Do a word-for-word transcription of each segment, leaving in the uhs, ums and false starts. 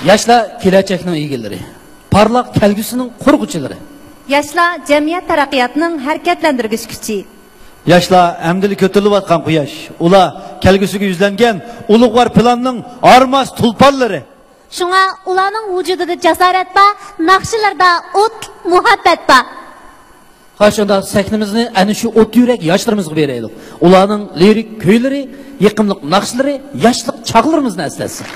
ياشلار كېلەچەكنىڭ ئىگىلىرى، پارلاق كەلگۈسىنىڭ قۇرغۇچىلىرى. ياشلار جەمئىيەت تەرەققىياتىنىڭ ھەرىكەتلەندۈرگۈچ كۈچى. ياشلار ئەمدىلا كۆتۈرۈلۈۋاتقان قۇياش. ئۇلار كەلگۈسىگە يۈزلەنگەن ئۇلۇغۋار پىلاننىڭ ئارىماس تۇلپارلىرى. شۇڭا ئۇلارنىڭ ۋۇجۇدىدا جاسارەت بار، ناخشىلىرىدا ئوت، مۇھەببەت بار. ھە، شۇنداق سەھنىمىزنى ئەنە شۇ ئوت يۈرەك ياشلىرىمىزغا بېرەيلى. ئۇلارنىڭ لىرىك كۈيلىرى، يېقىملىق ناخشىلىرى ياشلىق چاغلىرىمىزنى ئەسلەتسۇن.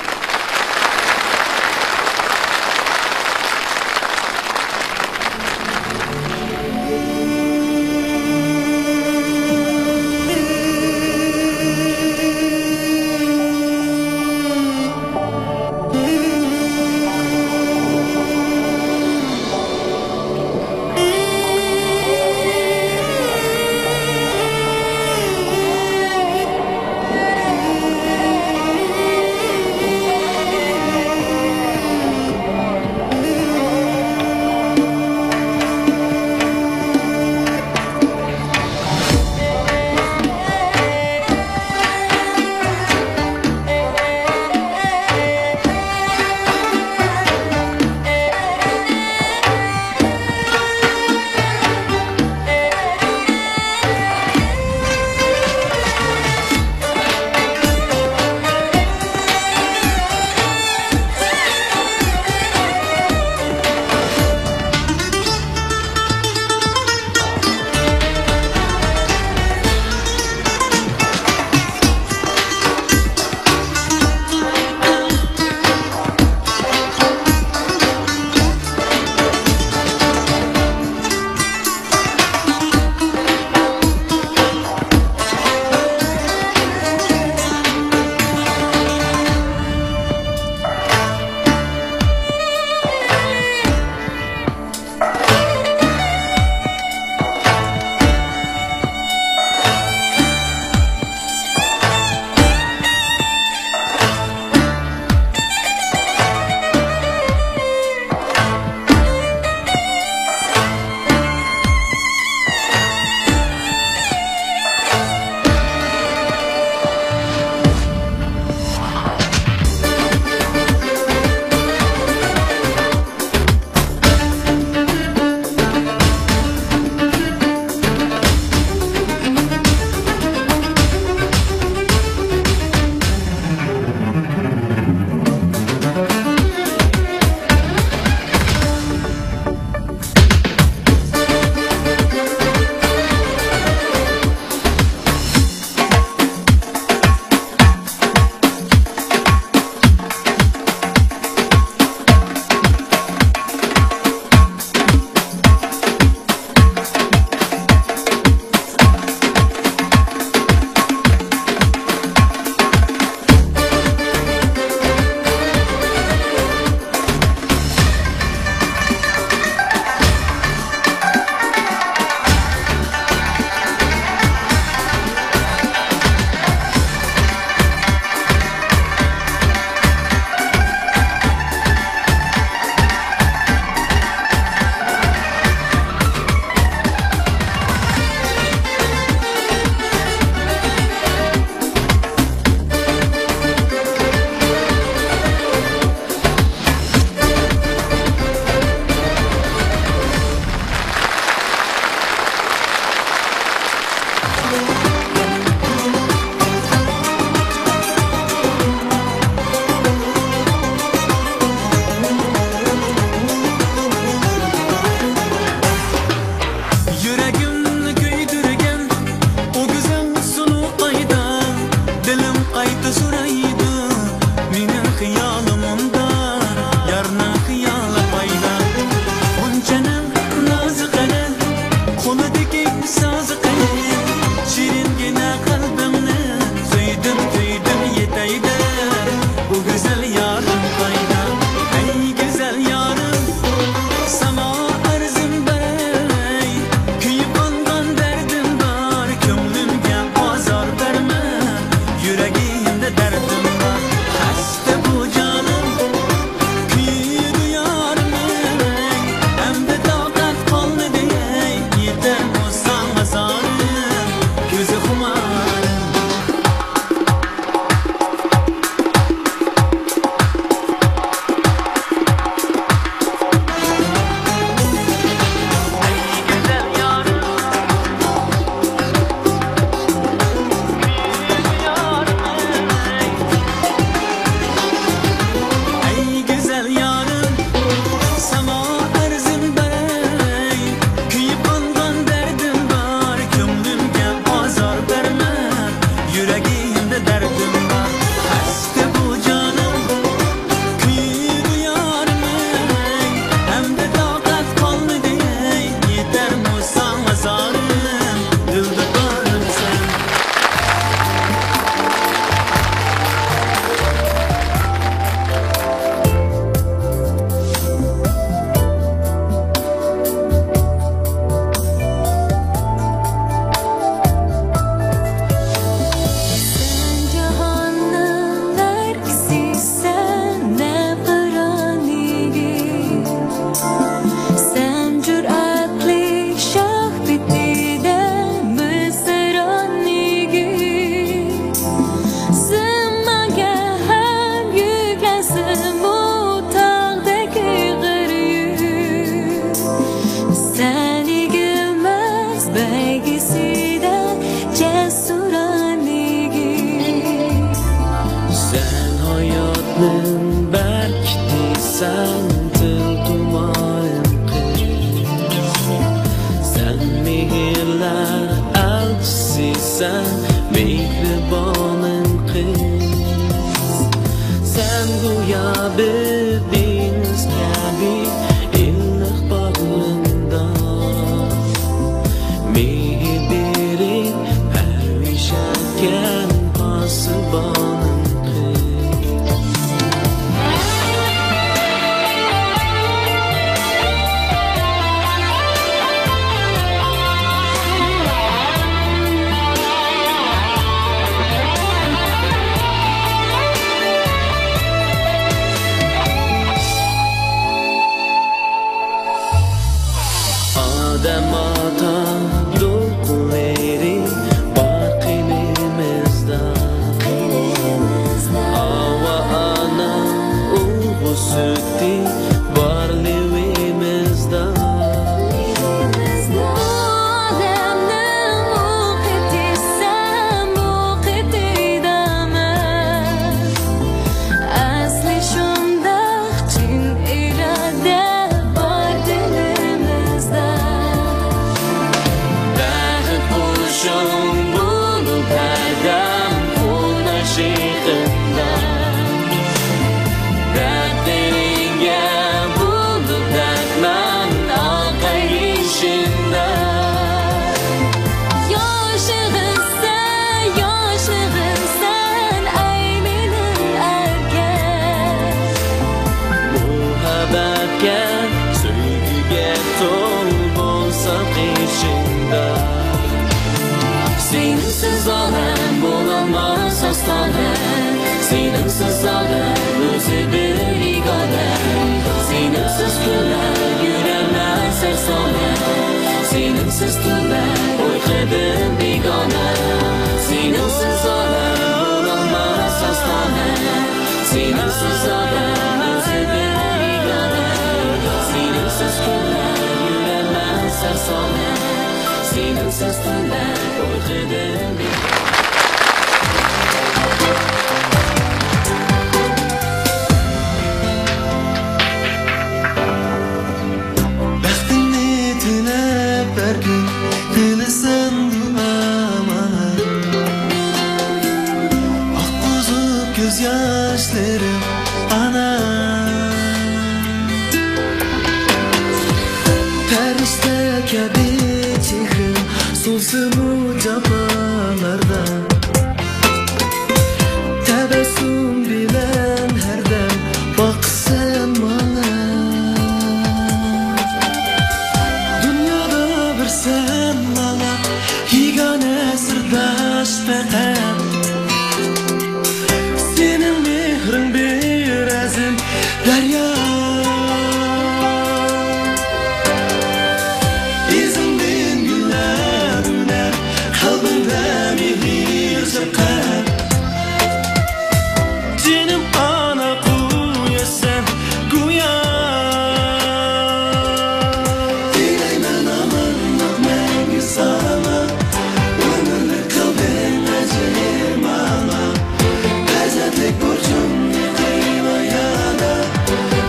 يۈرىكىمنى كۆيدۈرگەن ئۇ گۈزەل سۇلۇ قايدا، دىلىم قايتا سورايدۇ، مېنىڭ خىيالىم ئۇندا، يارنىڭ خىيالى قايدا؟ غۇنچىنىڭ نازى قېنى، قولىدىكى سازى قېنى؟ شېرىنگىنە قەلبىڭنى سۆيدۈم، سۆيدۈم يېتەي دەپ، ئۇ گۈزەل يارىم قايدا؟ ئەي گۈزەل يارىم، ساڭا ئەرزىم بەرەي، كۆيۈپ قالغان دەردىم بار، كۆڭلۈمگە ئازار بەرمە، يۈرىكىمدە دەردىم بار. خەستە بۇ جانىم، كۆيىدۇ يارىم، ئەمدى تاقەت قالمىدى، يېتەرمۇ ساڭا زارىم، كۆزى خۇمارىم. ھاياتنىڭ بەرىكىتى سەن، تىلتۇمارىم قىز. سەن مېھىرلەر ئەلچىسى سەن، مېھرىبانىم قىز. سەن گويا بىر دېڭىز كەبى ئىللىق باغرىمدا. مېھىر بېرىپ پەرۋىش ئەتكەن پاسىبانىم قىز. ئادەم ئاتا دولقۇنلىرى بار قېنىمىزدا. ھاۋا ئانا ئۇۋا سۈتى بار لېۋىمىزدا. ئادەمنىڭ ئوقى تىسسا، ئوقى تېگىدىمەن. ئەسلى شۇنداق چىن ئىرادە بار دىلىمىزدا. بەخت قۇشۇڭ بولۇپ ھەردەم قونار شېخىمدا. دەردلىرىڭگە بولۇپ دەردمەن ئاقاي يېشىمدا. ياشىغىنسەن، ياشىغىنسەن، ئەي مېنىڭ ئەركەم. مۇھەببەتكە، سۆيگۈگە تول بولسا قېشىڭدا. سېنىڭسىز ئالەم بولالماس ئاستا. سېنىڭسىز ئادەم ئۆزى بىر بىگانە. سېنىڭسىز كۈنلەر يۈرەمەن سەرسانە. سېنىڭسىز تۈنلەر ئۇيقۇدىن بىگانە. سېنىڭسىز ئادەم بولالماس ئاستانە. سېنىڭسىز ئادەم ئۆزى بىر بىگانە. سېنىڭسىز كۈنلەر يۈرەمەن سەرسانە. سېنىڭسىز تۈنلەر ئۇيقۇدىن بىگانە. بەختىمنى تىلەپ ھەر كۈن قىلىسەن دۇئا ماڭا. ئاققۇزۇپ كۆز ياشلىرىم ئانا. پەرىشتە كەبى چېھرىڭ سۇنسىمۇ جاپالاردا. تەبەسسۇم بىلەن ھەردەم باقىسەن ماڭا. دۇنيادا بىر سەن ماڭا، يېگانە سىرداش پەقەت. سېنىڭ مېھرىڭ بىر ئەزىم دەريا. ئىزىڭدىن گۈللەر ئۈنەر، قەلبىڭدە مېھىر چاقار. جېنىم ئانا قۇياشسەن گويا. تىلەيمەن ئامانلىق مەڭگۈ ساڭا، ئۆمۈرلۈك قىلدىڭ ئەجىر ماڭا. پەرزەنتلىك بۇرچۇمنى قىلغىن ئادا،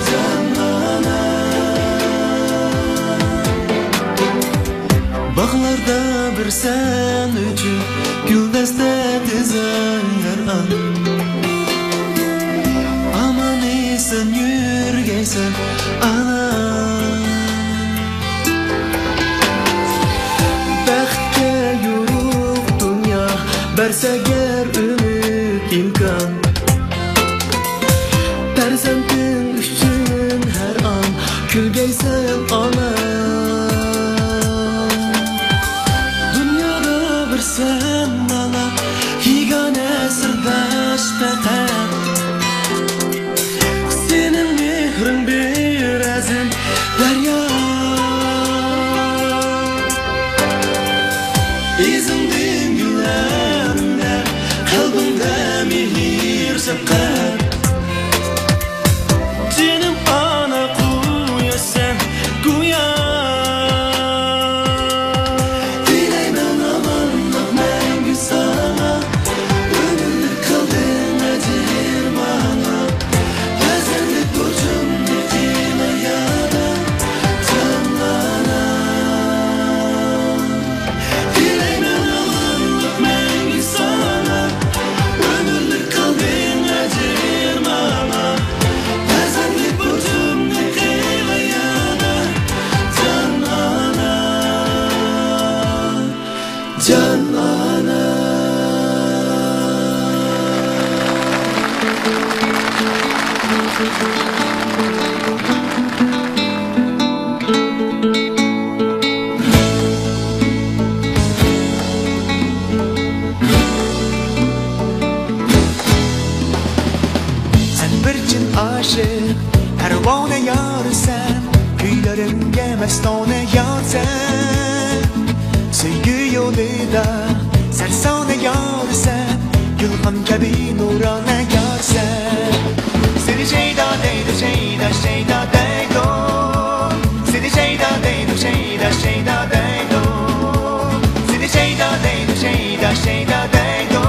جان ئانا. باغلاردا بىر سەن ئۈچۈن گۈلدەستە تىزىڭ ھەر ئان. ئامان ئېسەن يۈرگەيسەن ئانا. بەختكە يورۇق دۇنيا بەرسە گەر ئۈمىد ئىمكان. پەرزەنتىڭ ئۈچۈن ھەر ئان كۈلگەيسەن ئانا. دۇنيادا بىر سەن ماڭا، يېگانە سىرداش پەقەت. سېنىڭ مېھرىڭ بىر ئەزىم دەريا. ئىزىڭدىن گۈللەر ئۈنەر، قەلبىڭدە مېھىر شەپقەت. جېنىم ئانا قۇياش سەن گويا. تىلەيمەن ئامانلىق مەڭگۈ ساڭا، ئۆمۈرلۈك قىلدىڭ ئەجىر ماڭا. سەن بىر چىن ئاشىق، پەرۋانە يارسەن، كۈيلىرىمگە مەستانە يارسەن. سۆيگۈ يولىدا سەرسانە يارسەن، گۈلخان كەبى نۇرانە يارسەن. سېنى شەيدا دەيدۇ، شەيدا، شەيدا دەيدۇ. سېنى شەيدا دەيدۇ، شەيدا، شەيدا دەيدۇ. سېنى شەيدا دەيدۇ، شەيدا، شەيدا دەيدۇ.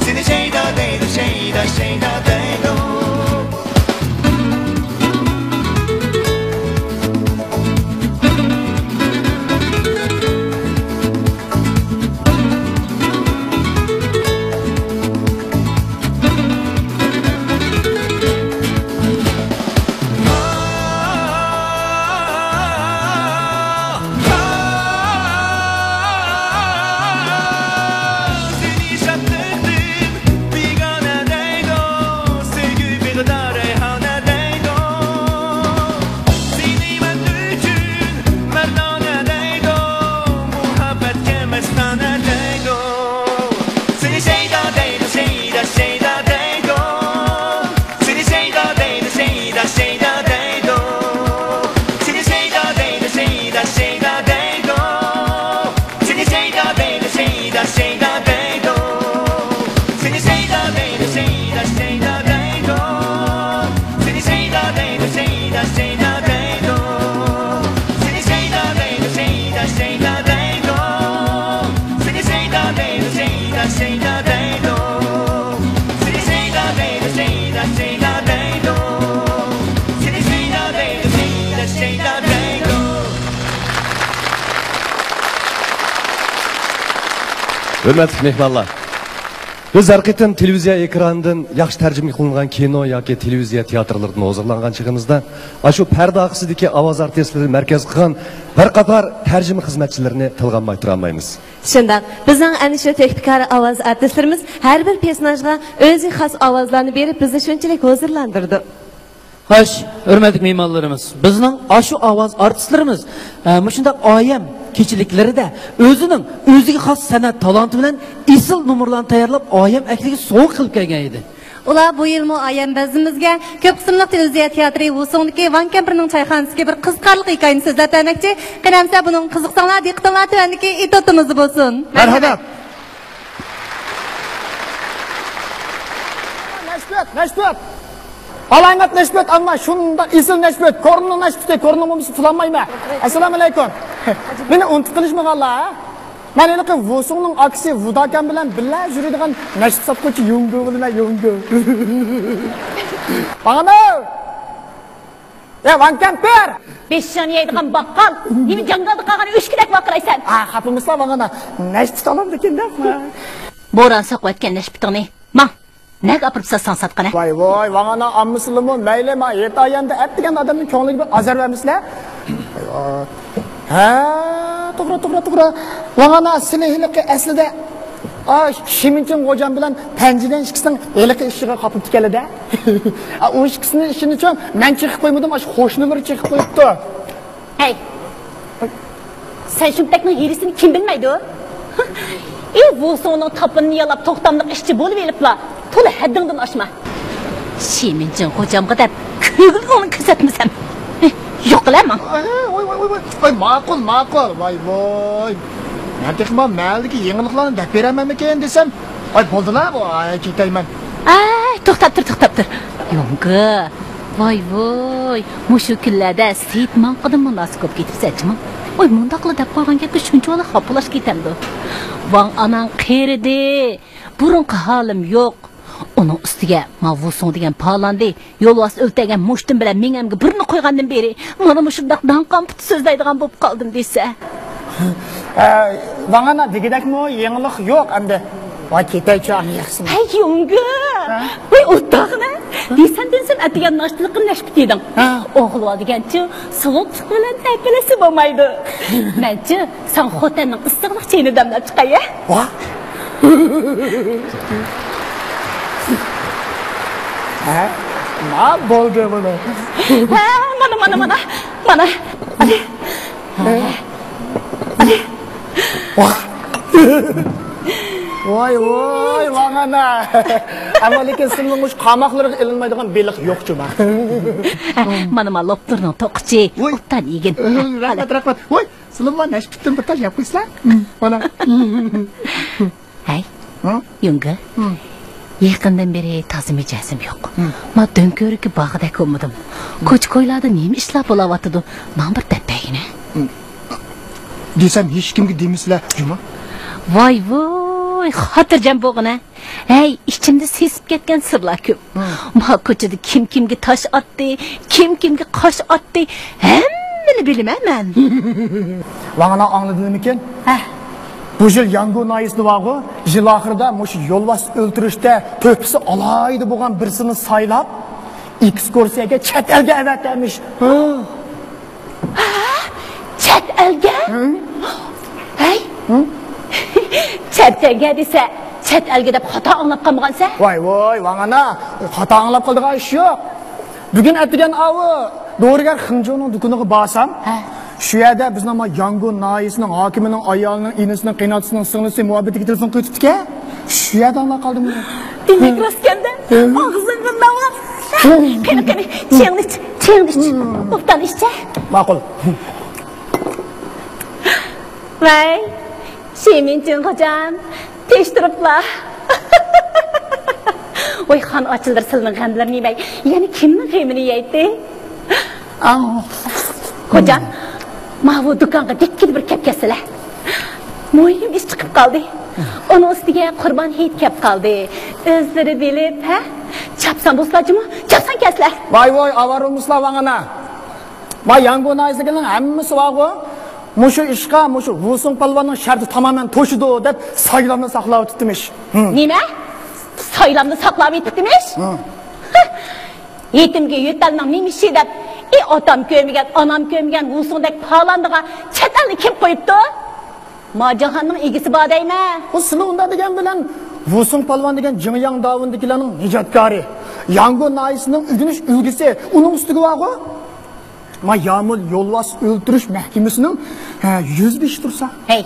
سېنى شەيدا دەيدۇ، شەيدا، شەيدا دەيدۇ. سېنى شادلىقتىن بىگانە دەيدۇ، سۆيگۈ بېغىدا رەيھانە دەيدۇ. سېنى مەن ئۈچۈن مەردانە دەيدۇ، مۇھەببەتكە مەستانە دەيدۇ. سېنى شەيدا دەيدۇ، شەيدا، شەيدا دەيدۇ. سېنى شەيدا دەيدۇ، شەيدا، شەيدا دەيدۇ. سېنى شەيدا دەيدۇ، شەيدا، شەيدا دەيدۇ. سېنى شەيدا دەيدۇ، شەيدا، شەيدا دەيدۇ. سېنى شەيدا دەيدۇ، شەيدا، شەيدا دەيدۇ. سېنى شەيدا دەيدۇ، شەيدا، شەيدا دەيدۇ. سېنى شەيدا دەيدۇ، شەيدا، شەيدا دەيدۇ. سېنى شەيدا دەيدۇ، شەيدا، شەيدا دەيدۇ. سېنى شەيدا دەيدۇ، شەيدا، شەيدا دەيدۇ. سېنى شەيدا دەيدۇ، شەيدا، شەيدا دەيدۇ. ھۆرمەتلىك مېھمانلار، بىز ھەر قېتىم تېلېۋىزىيە ئېكرانىدىن ياخشى تەرجىمە قىلىنغان كىنو ياكى تېلېۋىزىيە تىياتىرلىرىدىن ھۇزۇرلانغان چېغىمىزدا، ئاشۇ پەردە ئارقىسىدىكى ئاۋاز ئارتىسلىرى مەركەز قىلغان بىر قاتار تەرجىمە خىزمەتچىلىرىنى تىلغا ئالماي تۇرالمايمىز. شۇنداق، بىزنىڭ ئەنە شۇ تۆھپىكار ئاۋاز ئارتىسلىرىمىز ھەر بىر پېرسوناژغا ئۆزىگە خاس ئاۋازلارنى بېرىپ، بىزنى شۇنچىلىك ھۇزۇرلاندۇرىدۇ. خوش، ھۆرمەتلىك مېھمانلىرىمىز، بىزنىڭ ئاشۇ ئاۋاز ئارتىسلىرىمىز، ئە، مۇشۇنداق ئايەم كېچىلىكلىرىدە ئۆزىنىڭ ئۆزىگە خاس سەنئەت تالانتى بىلەن ئېسىل نومۇرلارنى تەييارلاپ، ئايەم ئەھلىگە سوۋغا قىلىپ كەلگەن ئىدى. ئۇلار بۇ يىلمۇ ئايەم بەزمىمىزگە كۆپ قىسىملىق تېلېۋىزىيە تىياتىرى ۋۇسۇڭدىكى ۋاڭ كەمپىرنىڭ چايخانىسىدىكى بىر قىزىقارلىق ھېكايىنى سۆزلەپ بەرمەكچى. قېنى ئەمىسە بۇنىڭغا قىزىقساڭلار، دىققىتىڭلار تۆۋەندىكى ئېتوتىمىزدا بولسۇن. مەرھەمەت. نەشپۈت، نەشپۈت. ئالايمەت نەشپۈت، ئەمما شۇنداق ئېسىل نەشپۈت. كورونىنىڭ نەشپۈتى، كورونىنىڭ بولمىسا تۇتۇلالمايمەن. ئەسسالامۇئەلەيكۇم. مېنى ئۇنتۇپ قېلىشمىغانلار، ھە؟ مەن ھېلىقى ۋۇسۇڭنىڭ ئاكىسى ۋۇداكەن بىلەن بىللە يۈرىدىغان نەشپۈت ساتقۇچى يۇڭگو بولىمەن، يۇڭگو. ماڭىنا! يا، ۋاڭ كەمپىر! بېشىڭنى يەيدىغان باققال! نېمە جاڭگالدا قالغان ئۆچكىدەك ۋارقىرايسەن؟ ئا، خاپىمىسا ماڭىنا نەشپۈت ئالامدىكىن دەپ. بوران سوقۇۋەتكەن نەشپۈتۈڭنى. ماڭ! نەگە ئاپىرىپ ساتساڭ ساتقىنە. ۋاي ۋاي، ۋاڭانا ئاممىسىلىمۇ مەيلى، ما ھېيت ئايەمدە ئەپ دېگەن ئادەمنىڭ كۆڭلىگە بىر ئازار بەرمىسىلە. ھە، توغرا، توغرا، توغرا. ۋاڭانا سىلى ھېلىقى ئەسلىدە، ئا، شىمىنچىڭ غوجام بىلەن پەنجىگەن ئىككىسىنىڭ ھېلىقى ئىشىغا قاپلىپتىكەنلىدە. ئا، ئۇ ئىككىسىنىڭ ئىشىنىچۇ مەن چېقىپ قويمىدىم، ئاشۇ قوشنىلىرى چېقىپ قويۇپتۇ. ھەي! سەن شۇمتەكنىڭ ھىيلىسىنى كىم بىلمەيدۇ؟ ئى، ۋۇسۇڭنىڭ تاپىنىنى يالاپ توختاملىق ئىشچى بولۇۋېلىپلا، تولا ھەددىڭدىن ئاشما. شىمىنچىڭ غوجامغا دەپ كۆگۈلگىڭنى كۆرسەتمىسەم. ھە، يوقىلا ماڭ. ئاي، ۋاي، ۋاي، ۋاي، ۋاي. ئاي، ماقۇل، ماقۇل. ۋاي، ۋاي. مەن تېخى مانا مەھەللىدىكى يېڭىلىقلارنى دەپ بېرەلمەممىكىن دېسەم، ئاي، بولدىلا بۇ، ئاي، كېتەيمەن. ئاي، توختاپ تۇر، توختاپ تۇر. يوڭگې. ۋاي ۋوي، مۇشۇ كۈنلەردە سېيىت ماڭقىدىن مۇناسىپ بولۇپ كېتىپسەن جۇمۇ. ۋاي، مۇنداقلا دەپ قويغان گەپكە شۇنچىۋالا خاپىلاشقا يېتەمدۇ؟ ۋاڭ ئاناڭ قېرىدى. بۇرۇنقى ھالىم يوق. ئۇنىڭ ئۈستىگە ما ۋۇسۇڭ دېگەن پالانى يولۋاس ئۆلتۈرگەن مۇشتۇم بىلەن مېڭەمگە بۇرنى قويغاندىن بېرى مانا مۇشۇنداق داڭقان پۇتى سۆزلەيدىغان بولۇپ قالدىم دېسە. ئە، ۋاڭانا دېگۈدەكمۇ يېڭىلىق يوق ئەمدى. ۋاي، كېتەيچۇ ئەمدى ياخشىمۇ؟ ھەي، يۇڭگې! ھە؟ ۋاي، ئوتتاغىنە! ھە؟ دېسەم، دېسەم، ئەتىگەن ناشتىلىققا نەشپۈت يېدىڭ. ھە؟ ئوغۇل بار دېگەنچۇ، سوغۇقلۇق بىلەن تەپىلىسە بولمايدۇ. مەنچۇ، ساڭا خوتەننىڭ ئىسسىقلىق چېيىنى دەملەپ چىقاي، ھە؟ ۋا! ھە؟ ھە، بولدى بۇنى. ھە، مانا، مانا، مانا. مانا. ۋاي، ۋاي، ۋاڭ ئانا. ئەمما لېكىن سىلىنىڭ مۇشۇ قاماقلىرىغا ئېلىنمايدىغان بېلىق يوقچۇ ما؟ ھە، مانا، مانا، لوپنۇرنىڭ توقىچى. ۋوي. ئوبدان يېگىن. رەھمەت، رەھمەت. ۋوي، سىلىمۇ نەشپۈتتىن بىر تاش يەپ قويسىلا. مانا. ھەي، ھە؟ يۇڭگې. ھە. يېقىندىن بېرى تازا مىجەزىم يوق. ھە. ما دۆڭكۆۋرۈككە بارغۇدەك بولمىدىم. ھە. كوچا-كويلاردا نېمە ئىشلار بولاۋاتىدۇ، ماڭا بىر دەپ بەرگىنە. ھە. دېسەم ھېچكىمگە دېمىسىلە جۇما. ۋاي ۋوي، خاتىرجەم بولغىنە. ھەي، ئىچىمدە سېسىپ كەتكەن سىرلار كۆپ. ھە. ما كوچىدا كىم كىمگە تاش ئاتتى، كىم كىمگە قاش ئاتتى، ھەممىنى بىلىمەن مەن. ۋاڭ ئانا، ئاڭلىدىڭمىكىن؟ ھە. بۇ يىل ياڭگۇ ناھىيەسىدە بارغۇ، يىل ئاخىرىدا مۇشۇ يولۋاس ئۆلتۈرۈشتە تۆھپىسى ئالاھىدە بولغان بىرسىنى سايلاپ، ئېكسكۇرسىيەگە چەت ئەلگە ئەۋەتەمىش. ھە. ھە؟ چەت ئەلگە؟ ھە؟ ھەي؟ ھە؟ چەت ئەلگە دېسە، چەت ئەلگە دەپ خاتا ئاڭلاپ قالمىغانسەن؟ ۋاي، ۋاي، ۋاڭ ئانا، خاتا ئاڭلاپ قالىدىغان ئىش يوق. بۈگۈن ئەتىگەن ئاۋۇ دورىگەر خېنجۇنىڭ دۇكىنىغا بارسام، ھە. شۇ يەردە بىزنىڭ ما ياڭگۇ ناھىيەسىنىڭ ھاكىمىنىڭ ئايالىنىڭ ئىنىسىنىڭ قېيىنئاتىسىنىڭ سىڭلىسى مۇھەببىتىگە تېلېفون قىلىپ كېتىپتىكەن. شۇ يەردە ئاڭلاپ قالدىم. دېمەك راستكەندە، ھە. ئاغزىڭغا ناۋا. قېنى، قېنى، چېيىڭنى ئىچ، چېيىڭنى ئىچ. ئوبدان ئىچچە. ماقۇل. ۋاي، شىمىنچىن خوجام، تىنچ تۇرۇپلا. ۋاي، خان ئاچىلىرى سىلىنىڭ غەملىرىنى يېمەي، يەنە كىمنىڭ غېمىنى يەيتتى؟ خوجام، ماۋۇ دۇكانغا دىككىدە بىر كەپ كەتسىلە. مۇھىم ئىش چىقىپ قالدى. ئۇنىڭ ئۈستىگە قۇربان ھېيت كەپ قالدى. ئۆزلىرى بىلىپ، ھە؟ چاپسان بولسىلا جۇمۇ، چاپسان كەتسىلە. ۋاي ۋاي، ئاۋارە بولمىسىلا ۋاڭ ئانا. ما ياڭگۇ ناھىيەسىدىكىلەرنىڭ ھەممىسى بارغۇ، مۇشۇ ئىشقا مۇشۇ ۋۇسۇڭ پالۋاننىڭ شەرتى تامامەن توشىدۇ دەپ سايلامنى ساقلاۋېتىپتىمىش. ھىم. نېمە؟ سايلامنى ساقلاۋېتىپتىمىش؟ ھىم. يېتىمگە يۆتەلنىڭ نېمە ئىشى دەپ، ئى ئاتام كۆرمىگەن، ئانام كۆرمىگەن ۋۇسۇڭدەك پالانىغا چەت ئەلنى كىم قويۇپتۇ؟ ما جاھاننىڭ ئىگىسى بار دەيمەن. ئۇ سىلى ئۇنداق دېگەن بىلەن، ۋۇسۇڭ پالۋان دېگەن جىڭياڭ داۋىنىدىكىلەرنىڭ نىجاتكارى، ياڭگۇ ناھىيەسىنىڭ ئۆگىنىش ئۈلگىسى، ئۇنىڭ ئۈستىگە بارغۇ. ما يامۇل يولۋاس ئۆلتۈرۈش مەھكىمىسىنىڭ، ھە، يۈزبېشى تۇرسا. ھەي،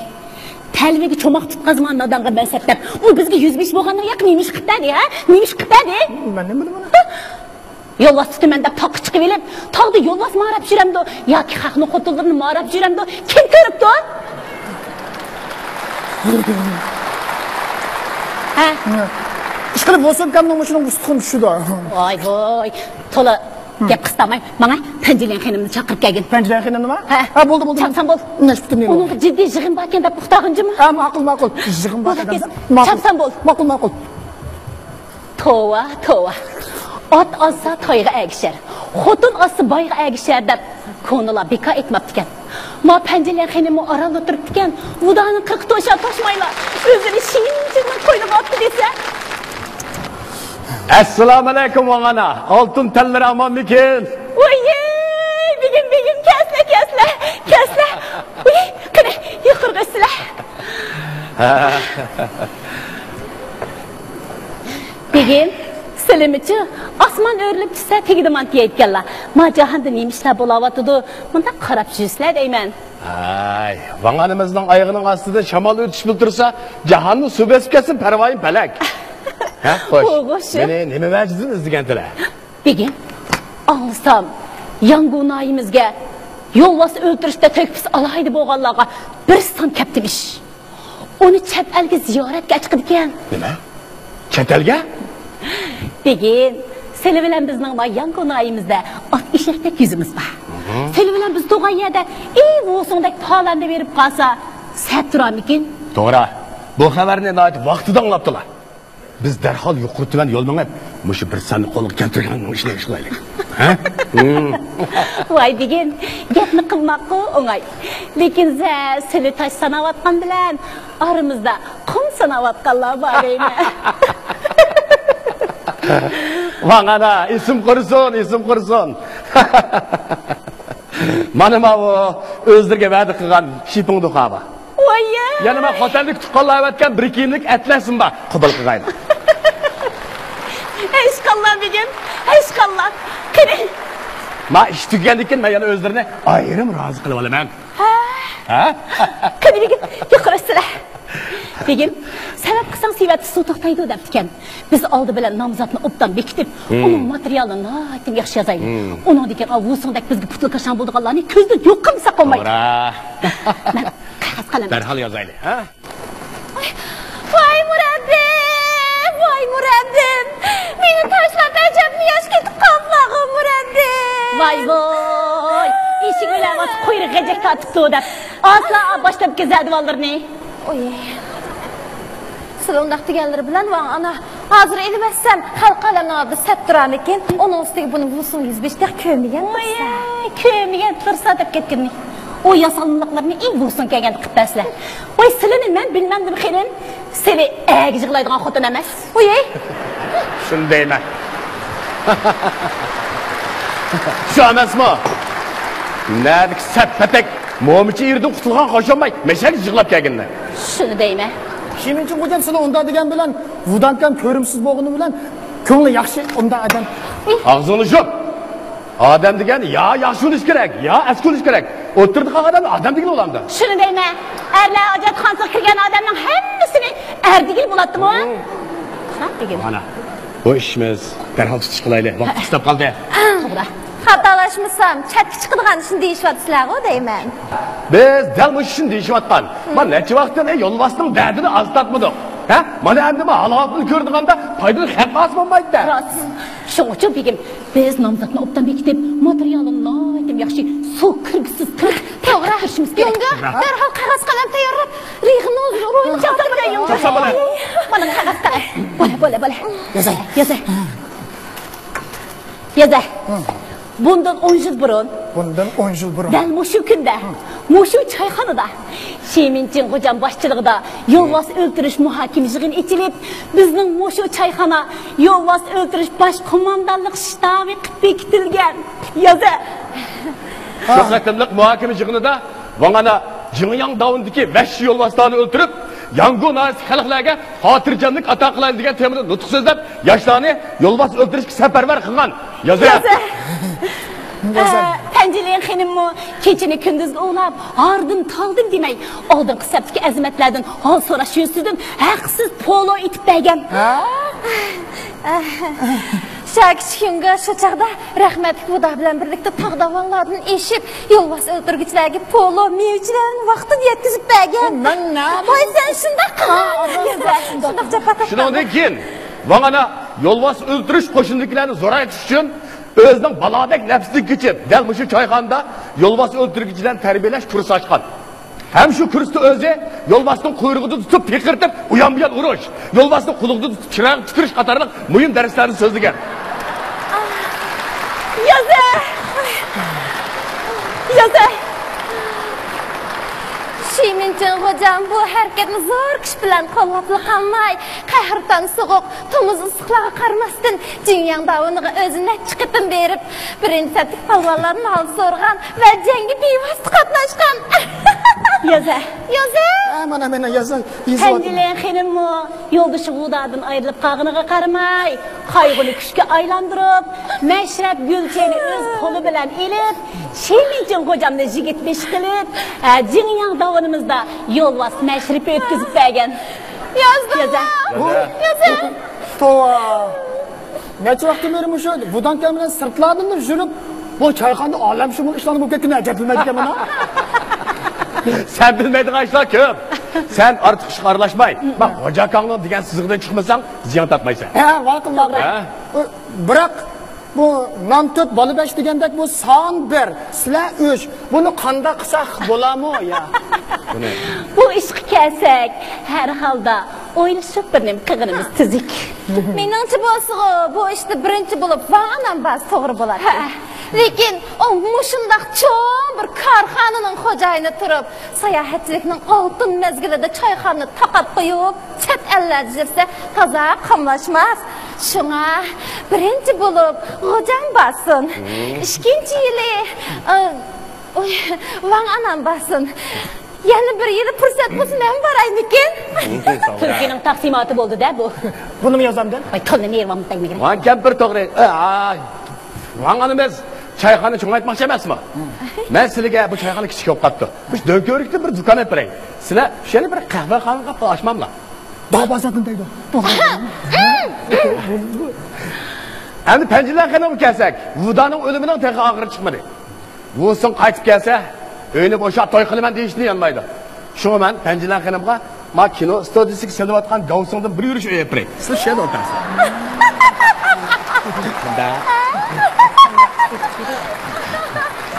تەلۋىگە چوماق تۇتقازما نادانغا مەنسەپ دەپ. ئۇ بىزگە يۈزبېشى بولغاننىڭ ياقى نېمە ئىش قىلىپ بەردى، ھە؟ نېمە ئىش قىلىپ بەردى؟ مەن نېمە بىلىمەن؟ يولۋاس تۇتىمەن دەپ تاغقا چىقىۋېلىپ، تاغدا يولۋاس ماراپ يۈرەمدۇ ياكى خەقنىڭ خوتۇنلىرىنى ماراپ يۈرەمدۇ كىم كۆرۈپتۇ؟ ھە؟ ئىشقىلىپ، ۋوسۇڭ ئاكامنىڭ مۇشۇنىڭ ئۇستىخىنى چۈشىدۇ. ۋاي ۋاي، تولا گەپ قىستاماي، ماڭا پەنجىليەن خېنىمنى چاقىرىپ كەلگىن. پەنجىليەن خېنىمنىما؟ ھە. ھە، بولدى، بولدى. چاپسان بول. نەشپۈتۈم نېمە؟ ئۇنىڭغا جىددىي يىغىن باركەن دەپ ئۇقتۇرغىنجىمۇ؟ ھە، ماقۇل، ماقۇل. يىغىن باركەن دەپ. ماقۇل. چاپسان بول. ماقۇل، ماقۇل. توۋا، توۋا. ئات ئازسا تايغا ئەگىشەر، خوتۇن ئازسا بايغا ئەگىشەر دەپ كونىلار بىكار ئېيتماپتىكەن. ما پەنجىليەن خېنىممۇ ئارانلا تۇرۇپتىكەن، ۋۇدانىڭ قىرىقى توشار توشمايلا ئۆزىنى شىنجىڭنىڭ قوينىغا ئاتتى دېسە. ئەسسالامۇئەلەيكۇم، ۋاڭ ئانا. ئالتۇن تەنلىرى ئامانمىكىن؟ ۋوييەي، بېگىم، بېگىم، كەلسىلە، كەلسىلە، كەلسىلە. ۋوي، قېنى، يۇقىرىغا ئۆتسىلە. بېگىم، سىلىمىچۇ، ئاسمان ئۆرۈلۈپ چۈشسە تېگىدىمان دېيەيدىكەنلا. ما جاھاندا نېمە ئىشلار بولاۋاتىدۇ، مۇنداق قاراپ يۈرسىلە دەيمەن. ھاي، ۋاڭ ئانىمىزنىڭ ئايىغىنىڭ ئاستىدا شامال ئۆتۈشۈپ تۇرسا، جاھاننى سۇ بېسىپ كەتسۇن، پەرۋايىم پەلەك. ھە، خوش. خوش. مېنى نېمە ۋەجىدىن ئىزدىگەنتىلە؟ بېگىم، ئاڭلىسام، ياڭگۇ ناھىيىمىزگە يولۋاس ئۆلتۈرۈشتە تۆھپىسى ئالاھىدە بولغانلارغا بىر سان كەپتىمىش. ئۇنى چەت ئەلگە زىيارەتكە ئەچىقىدىكەن. نېمە؟ چەت ئەلگە؟ بېگىم، سىلى بىلەن بىزنىڭ ما ياڭگۇ ناھىيىمىزدە ئات ئېشەكتەك يۈزىمىز بار. مھم. سىلى بىلەن بىز تۇرغان يەردە ئى ۋۇسۇڭدەك پالاندا بېرىپ قالسا، سەت تۇرارمىكىن؟ توغرا. بۇ خەۋەرنى ناھايىتى ۋاقتىدا ئاڭلاپتىلا. بىز دەرھال يۇقىرى تۆۋەن يول مېڭىپ، مۇشۇ بىر ساننى قولغا كەلتۈرگەننىڭ ئىشىنى ئىش قىلايلى. ھە؟ ھىم. ۋاي بېگىم، گەپنى قىلماققۇ ئوڭاي. لېكىن سە-، سىلى تاش ساناۋاتقان بىلەن ئارىمىزدا قۇم ساناۋاتقانلار بار دەيمەن. ۋاڭ ئانا، ئېسىم قۇرسۇن، ئېسىم قۇرسۇن. مانا ماۋۇ ئۆزلىرىگە ۋەدە قىلغان شىپىڭ دۇخابا. ۋاييە! يەنە مەن خوتەندىكى تۇغقانلار ئەۋەتكەن بىر كىيىملىك ئەتلەسمۇ بار. قوبۇل قىلغايلا. ھەشقاللا بېگىم، ھەشقاللا. قېنى. ما ئىش تۈگىگەندىن كېيىن مەن يەنە ئۆزلىرىنى ئايرىم رازى قىلىۋالىمەن. ھە؟ ھە؟ قېنى بېگىم، يۇقىرى ئۆتسىلە. بېگىم، سەۋەب قىلساڭ سېۋەتتە سۇ توختايدۇ دەپتىكەن. بىز ئالدى بىلەن نامزاتنى ئوبدان بېكىتىپ، ئۇنىڭ ماتېرىيالىنى ناھايىتى ياخشى يازايلى. ئۇنىڭدىن كېيىن ئا ۋۇسۇڭدەك بىزگە پۇتلىكاشاڭ بولىدىغانلارنى كۆزدىن يوق قىلمىساق بولمايدۇ. توغرا. مەن قەغەز قەلەم. دەرھال يازايلى، ھە؟ ۋاي مۇرەببىم، ۋاي مۇرەببىم، مېنى تاشلاپ ئەجەبمۇ ياش كېتىپ قاپسىلەرغۇ مۇرەببىم. ۋاي ۋاي، ئېشەك ئۆلەۋاتسا قۇيرۇق غەجەك تارتىپتۇ دەپ ئاسلا باشلاپ كېزەدىۋاللىرىنى. ئوي، سىلە ئۇنداق دېگەنلىرى بىلەن ۋاڭ ئانا، ھازىر ئېلىۋەتسەم خەلقى ئالەمنىڭ ئالدىدا سەت تۇرارمىكىن؟ ئۇنىڭ ئۈستىگە بۇنى ۋۇسۇڭ يۈز بېشى تېخى كۆرمىگەن تۇرسا. ۋاي، كۆرمىگەن تۇرسا دەپ كەتكىنىنى. ئۇ ياسالمىلىقلىرىنى ئى ۋۇسۇڭ كەلگەندە قىلىپ بەرسىلە. ۋاي، سىلىنى مەن بىلمەمدىم خېنىم. سىلى ئەگە يىغلايدىغان خوتۇن ئەمەس. ۋۇي. شۇنى دەيمەن. شۇ ئەمەسمۇ؟ نەدىكى سەت پەتەك مومىچى ئېرىدىن قۇتۇلغان خوشۇماي مەشەگە يىغلاپ كەلگىنىنى. شۇنى دەيمەن. شىمىنچىڭ خوجام سىلى ئۇنداق دېگەن بىلەن ۋۇداڭكام كۆرۈمسىز بولغىنى بىلەن كۆڭلى ياخشى ئۇنداق ئادەم. ئاغزىڭنى يۇم. ئادەم دېگەن يا ياخشى بولۇشى كېرەك، يا ئەسكى بولۇشى كېرەك. ئوتتۇرىدا قالغان ئادەم ئادەم دېگىلى بولامدۇ؟ شۇنى دەيمەن. ئەرلەر ھاجەتخانىسىغا كىرگەن ئادەمنىڭ ھەممىسىنى ئەر دېگىلى بولاتتىمۇ؟ ھە، دېگىن. مانا، بۇ ئىشىمىز دەرھال تۇتۇش قىلايلى. ۋاقىت كىتاب قالدى. توغرا. خاتالاشمىسام، چەتكە چىقىدىغان ئىشنى دېيىشىۋاتىسىلەرغۇ دەيمەن. بىز دەل مۇشۇ ئىشنى دېيىشىۋاتقان. مانا نەچچە ۋاقىتتىن يولۋاسنىڭ دەردىنى ئاز تارتمىدۇق. ھە؟ مانا ئەمدى ما ھالاۋەتنى كۆرىدىغاندا پايدىنى خەققە ئالسا بولمايدۇ-دە. راست. شۇڭىچۇ بېگىم، بىز نامزاتنى ئوبدان بېكىتىپ، ماتېرىيالىنى ناھايىتى ياخشى سۇ كىرگۈسىز قىلىپ توغرا. تەكشۈرۈشىمىز كېرەك. يۇڭگا، دەرھال قەغەز قەلەم تەييارلاپ، رېيخنوز روھىنى جازا بىلەن يوللاپ. جازا بىلەن. مانا قەغەز قەلەم. بولە، بولە، بولە. يازاي. يازاي. يازاي. بۇندىن ئون يىل بۇرۇن، بۇندىن ئون يىل بۇرۇن، دەل مۇشۇ كۈندە، مۇشۇ چايخانىدا شىمىنچىڭ غوجام باشچىلىقىدا يولۋاس ئۆلتۈرۈش مۇھاكىمە يىغىنى ئېچىلىپ، بىزنىڭ مۇشۇ چايخانا يولۋاس ئۆلتۈرۈش باش قوماندانلىق شتابى قىلىپ بېكىتىلگەن. يازە. شۇ قېتىملىق مۇھاكىمە يىغىنىدا ۋاڭ ئانا جىڭياڭ داۋىنىدىكى ۋەھشىي يولۋاسلارنى ئۆلتۈرۈپ، ياڭگۇ ناھىيەسى خەلقلەرگە خاتىرجەملىك ئاتا قىلايلى دېگەن تېمىدا نۇتۇق سۆزلەپ، ياشلارنى يولۋاس ئۆلتۈرۈشكە سەپەرۋەر قىلغان. يازە. يازە. ئە، پەنجىلىن خېنىممۇ كېچىنى كۈندۈزگە ئۇلاپ، ھاردىم تالدىم دېمەي، ئالدىنقى سەپتىكى ئەزىمەتلەردىن ھال سوراش يۈزىسىدىن ھەقسىز پولو ئېتىپ بەرگەن. ھە؟ شاكىچىكىمگە شۇ چاغدا رەھمەتلىك بۇدا بىلەن بىرلىكتە تاغ داۋانلاردىن ئېشىپ، يولۋاس ئۆلتۈرگۈچىلەرگە پولو، مېۋىچىلەرنى ۋاقتىدا يەتكۈزۈپ بەرگەن. مەن نە؟ ۋاي، سەن شۇنداق قىلغان. شۇنداق جاپا تارتقان. شۇنىڭدىن كېيىن ۋاڭ ئانا يولۋاس ئۆلتۈرۈش قوشۇنىدىكىلەرنى زورايتىش ئۈچۈن ئۆزىنىڭ بالادەك نەپسىدىن كېچىپ، دەل مۇشۇ چايخانىدا يولۋاس ئۆلتۈرگۈچىلەرنى تەربىيەلەش كۇرسى ئاچقان. ھەم شۇ كۇرستا ئۆزى يولۋاسنىڭ قۇيرۇقىدا تۇتۇپ پىقىرتىپ، ئۇيان-بۇيان ئۇرۇش، يولۋاسنىڭ قۇلىقىدا تۇتۇپ چىراغ تۈكۈرۈش قاتارلىق مۇھىم دەرسلەرنى سۆزلىگەن. يازە! يازە! شىمىنچىڭ غوجام بۇ ھەرىكەتنى زور كۈچ بىلەن قوللاپلا قالماي، قەھرىتان سوغۇق، تومۇز ئىسسىقلارغا قارىماستىن، جىڭياڭ داۋىنىغا ئۆزى نەچچە قېتىم بېرىپ، بىرىنچى سەپتىكى پالۋانلاردىن ھال سورىغان ۋە جەڭگە بىۋاسىتە قاتناشقان. يازە. يازە. ھە، مانا مېنى يازا، يېزىۋاتىمەن. پەنجىلىن خېنىممۇ يولدىشى ۋۇدادىن ئايرىلىپ قالغىنىغا قارىماي، قايغۇنى كۈچكە ئايلاندۇرۇپ، مەشرەپ گۈلچېنى ئۆز قولى بىلەن ئېلىپ، شىمىنچىڭ غوجامنى يىگىت بېشى قىلىپ، ھە، جىڭياڭ داۋىنىمىزدا يولۋاس مەشرىپى ئۆتكۈزۈپ بەرگەن. يازدىڭمۇ؟ يازا. يازا. توۋا. نەچچە ۋاقىتتىن بېرى مۇشۇ ۋۇداڭكەن بىلەن سىرتلاردىنلا يۈرۈپ، بۇ چايخانىدا ئالەمشۇمۇل ئىشلارنى بولۇپ كەتكىنىنى ئەجەبلىنەلمەيدىكەنمەن ھە. سەن بىلمەيدىغان ئىشلار كۆپ. سەن ئارتۇق ئىشقا ئارىلاشماي، مانا خوجا ئاكاڭنىڭ دېگەن سىزىقىدىن چىقمىساڭ، زىيان تارتمايسەن. ھە، ۋاقىت، ۋاقىت. ھە؟ بىراق بۇ نان تۆت، بالا بەش دېگەندەك بۇ سان بىر، سىلەر ئۈچ. بۇنى قانداق قىلساق بولامۇ يا؟ بۇنى. بۇ ئىشقا كەلسەك، ھەر ھالدا ئويلىشىپ بىر نېمە قىلغىنىمىز تۈزۈك. مېنىڭچە بولسىغۇ، بۇ ئىشتا بىرىنچى بولۇپ ۋاڭ ئانام بارسا توغرا بولاتتى. ھە. لېكىن ئۇ مۇشۇنداق چوڭ بىر كارخانىنىڭ خوجايىنى تۇرۇپ، ساياھەتچىلىكنىڭ ئالتۇن مەزگىلىدە چايخانا تاقاپ قويۇپ، چەت ئەللەردە يۈرسە تازا قاملاشماس. شۇڭا بىرىنچى بولۇپ غوجام بارسۇن. ئىككىنچى يىلى، ئە، ئوي، ۋاڭ ئانام بارسۇن. يەنە بىر يىل پۇرسەت بولسا مەن بارايمىكىن؟ تۈلكىنىڭ تەقسىماتى بولدى-دە بۇ. بۇنىمۇ يازامدىن؟ ۋاي، تىلنى نېرىۋامدەيمىگىن. ۋاڭ كەمپىر توغرا. ئاي، ۋاڭ ئانىمىز، چايخانا چوڭايتماقچى ئەمەسمۇ؟ مەن سىلىگە بۇ چايخانا كىچىك بولۇپ قاپتۇ. مۇشۇ دۆڭكۆۋرۈكتە بىر دۇكان ئېلىپ بېرەي. سىلەر شۇ يەرنى بىر قەھۋەخانىغا ئاچماملا؟ بابا زادىن دەيدۇ. ئەمدى پەنجىلەر خېنىمغا كەلسەك، ۋۇدانىڭ ئۆلۈمىنىڭ تېخى ئاخىرى چىقمىدى. ۋۇسۇڭ قايتىپ كەلسە، ئۆينى بوشاپ توي قىلىمەن دېيىشتىن يانمايدۇ. شۇڭا مەن پەنجىلەر خېنىمغا ما كىنو ستۇدىيىسىگە سېلىۋاتقان گاۋسۇڭدىن بىر يۈرۈش ئۆي ئېلىپ بېرەي. سىز شۇ يەردە ئولتۇرىسىز.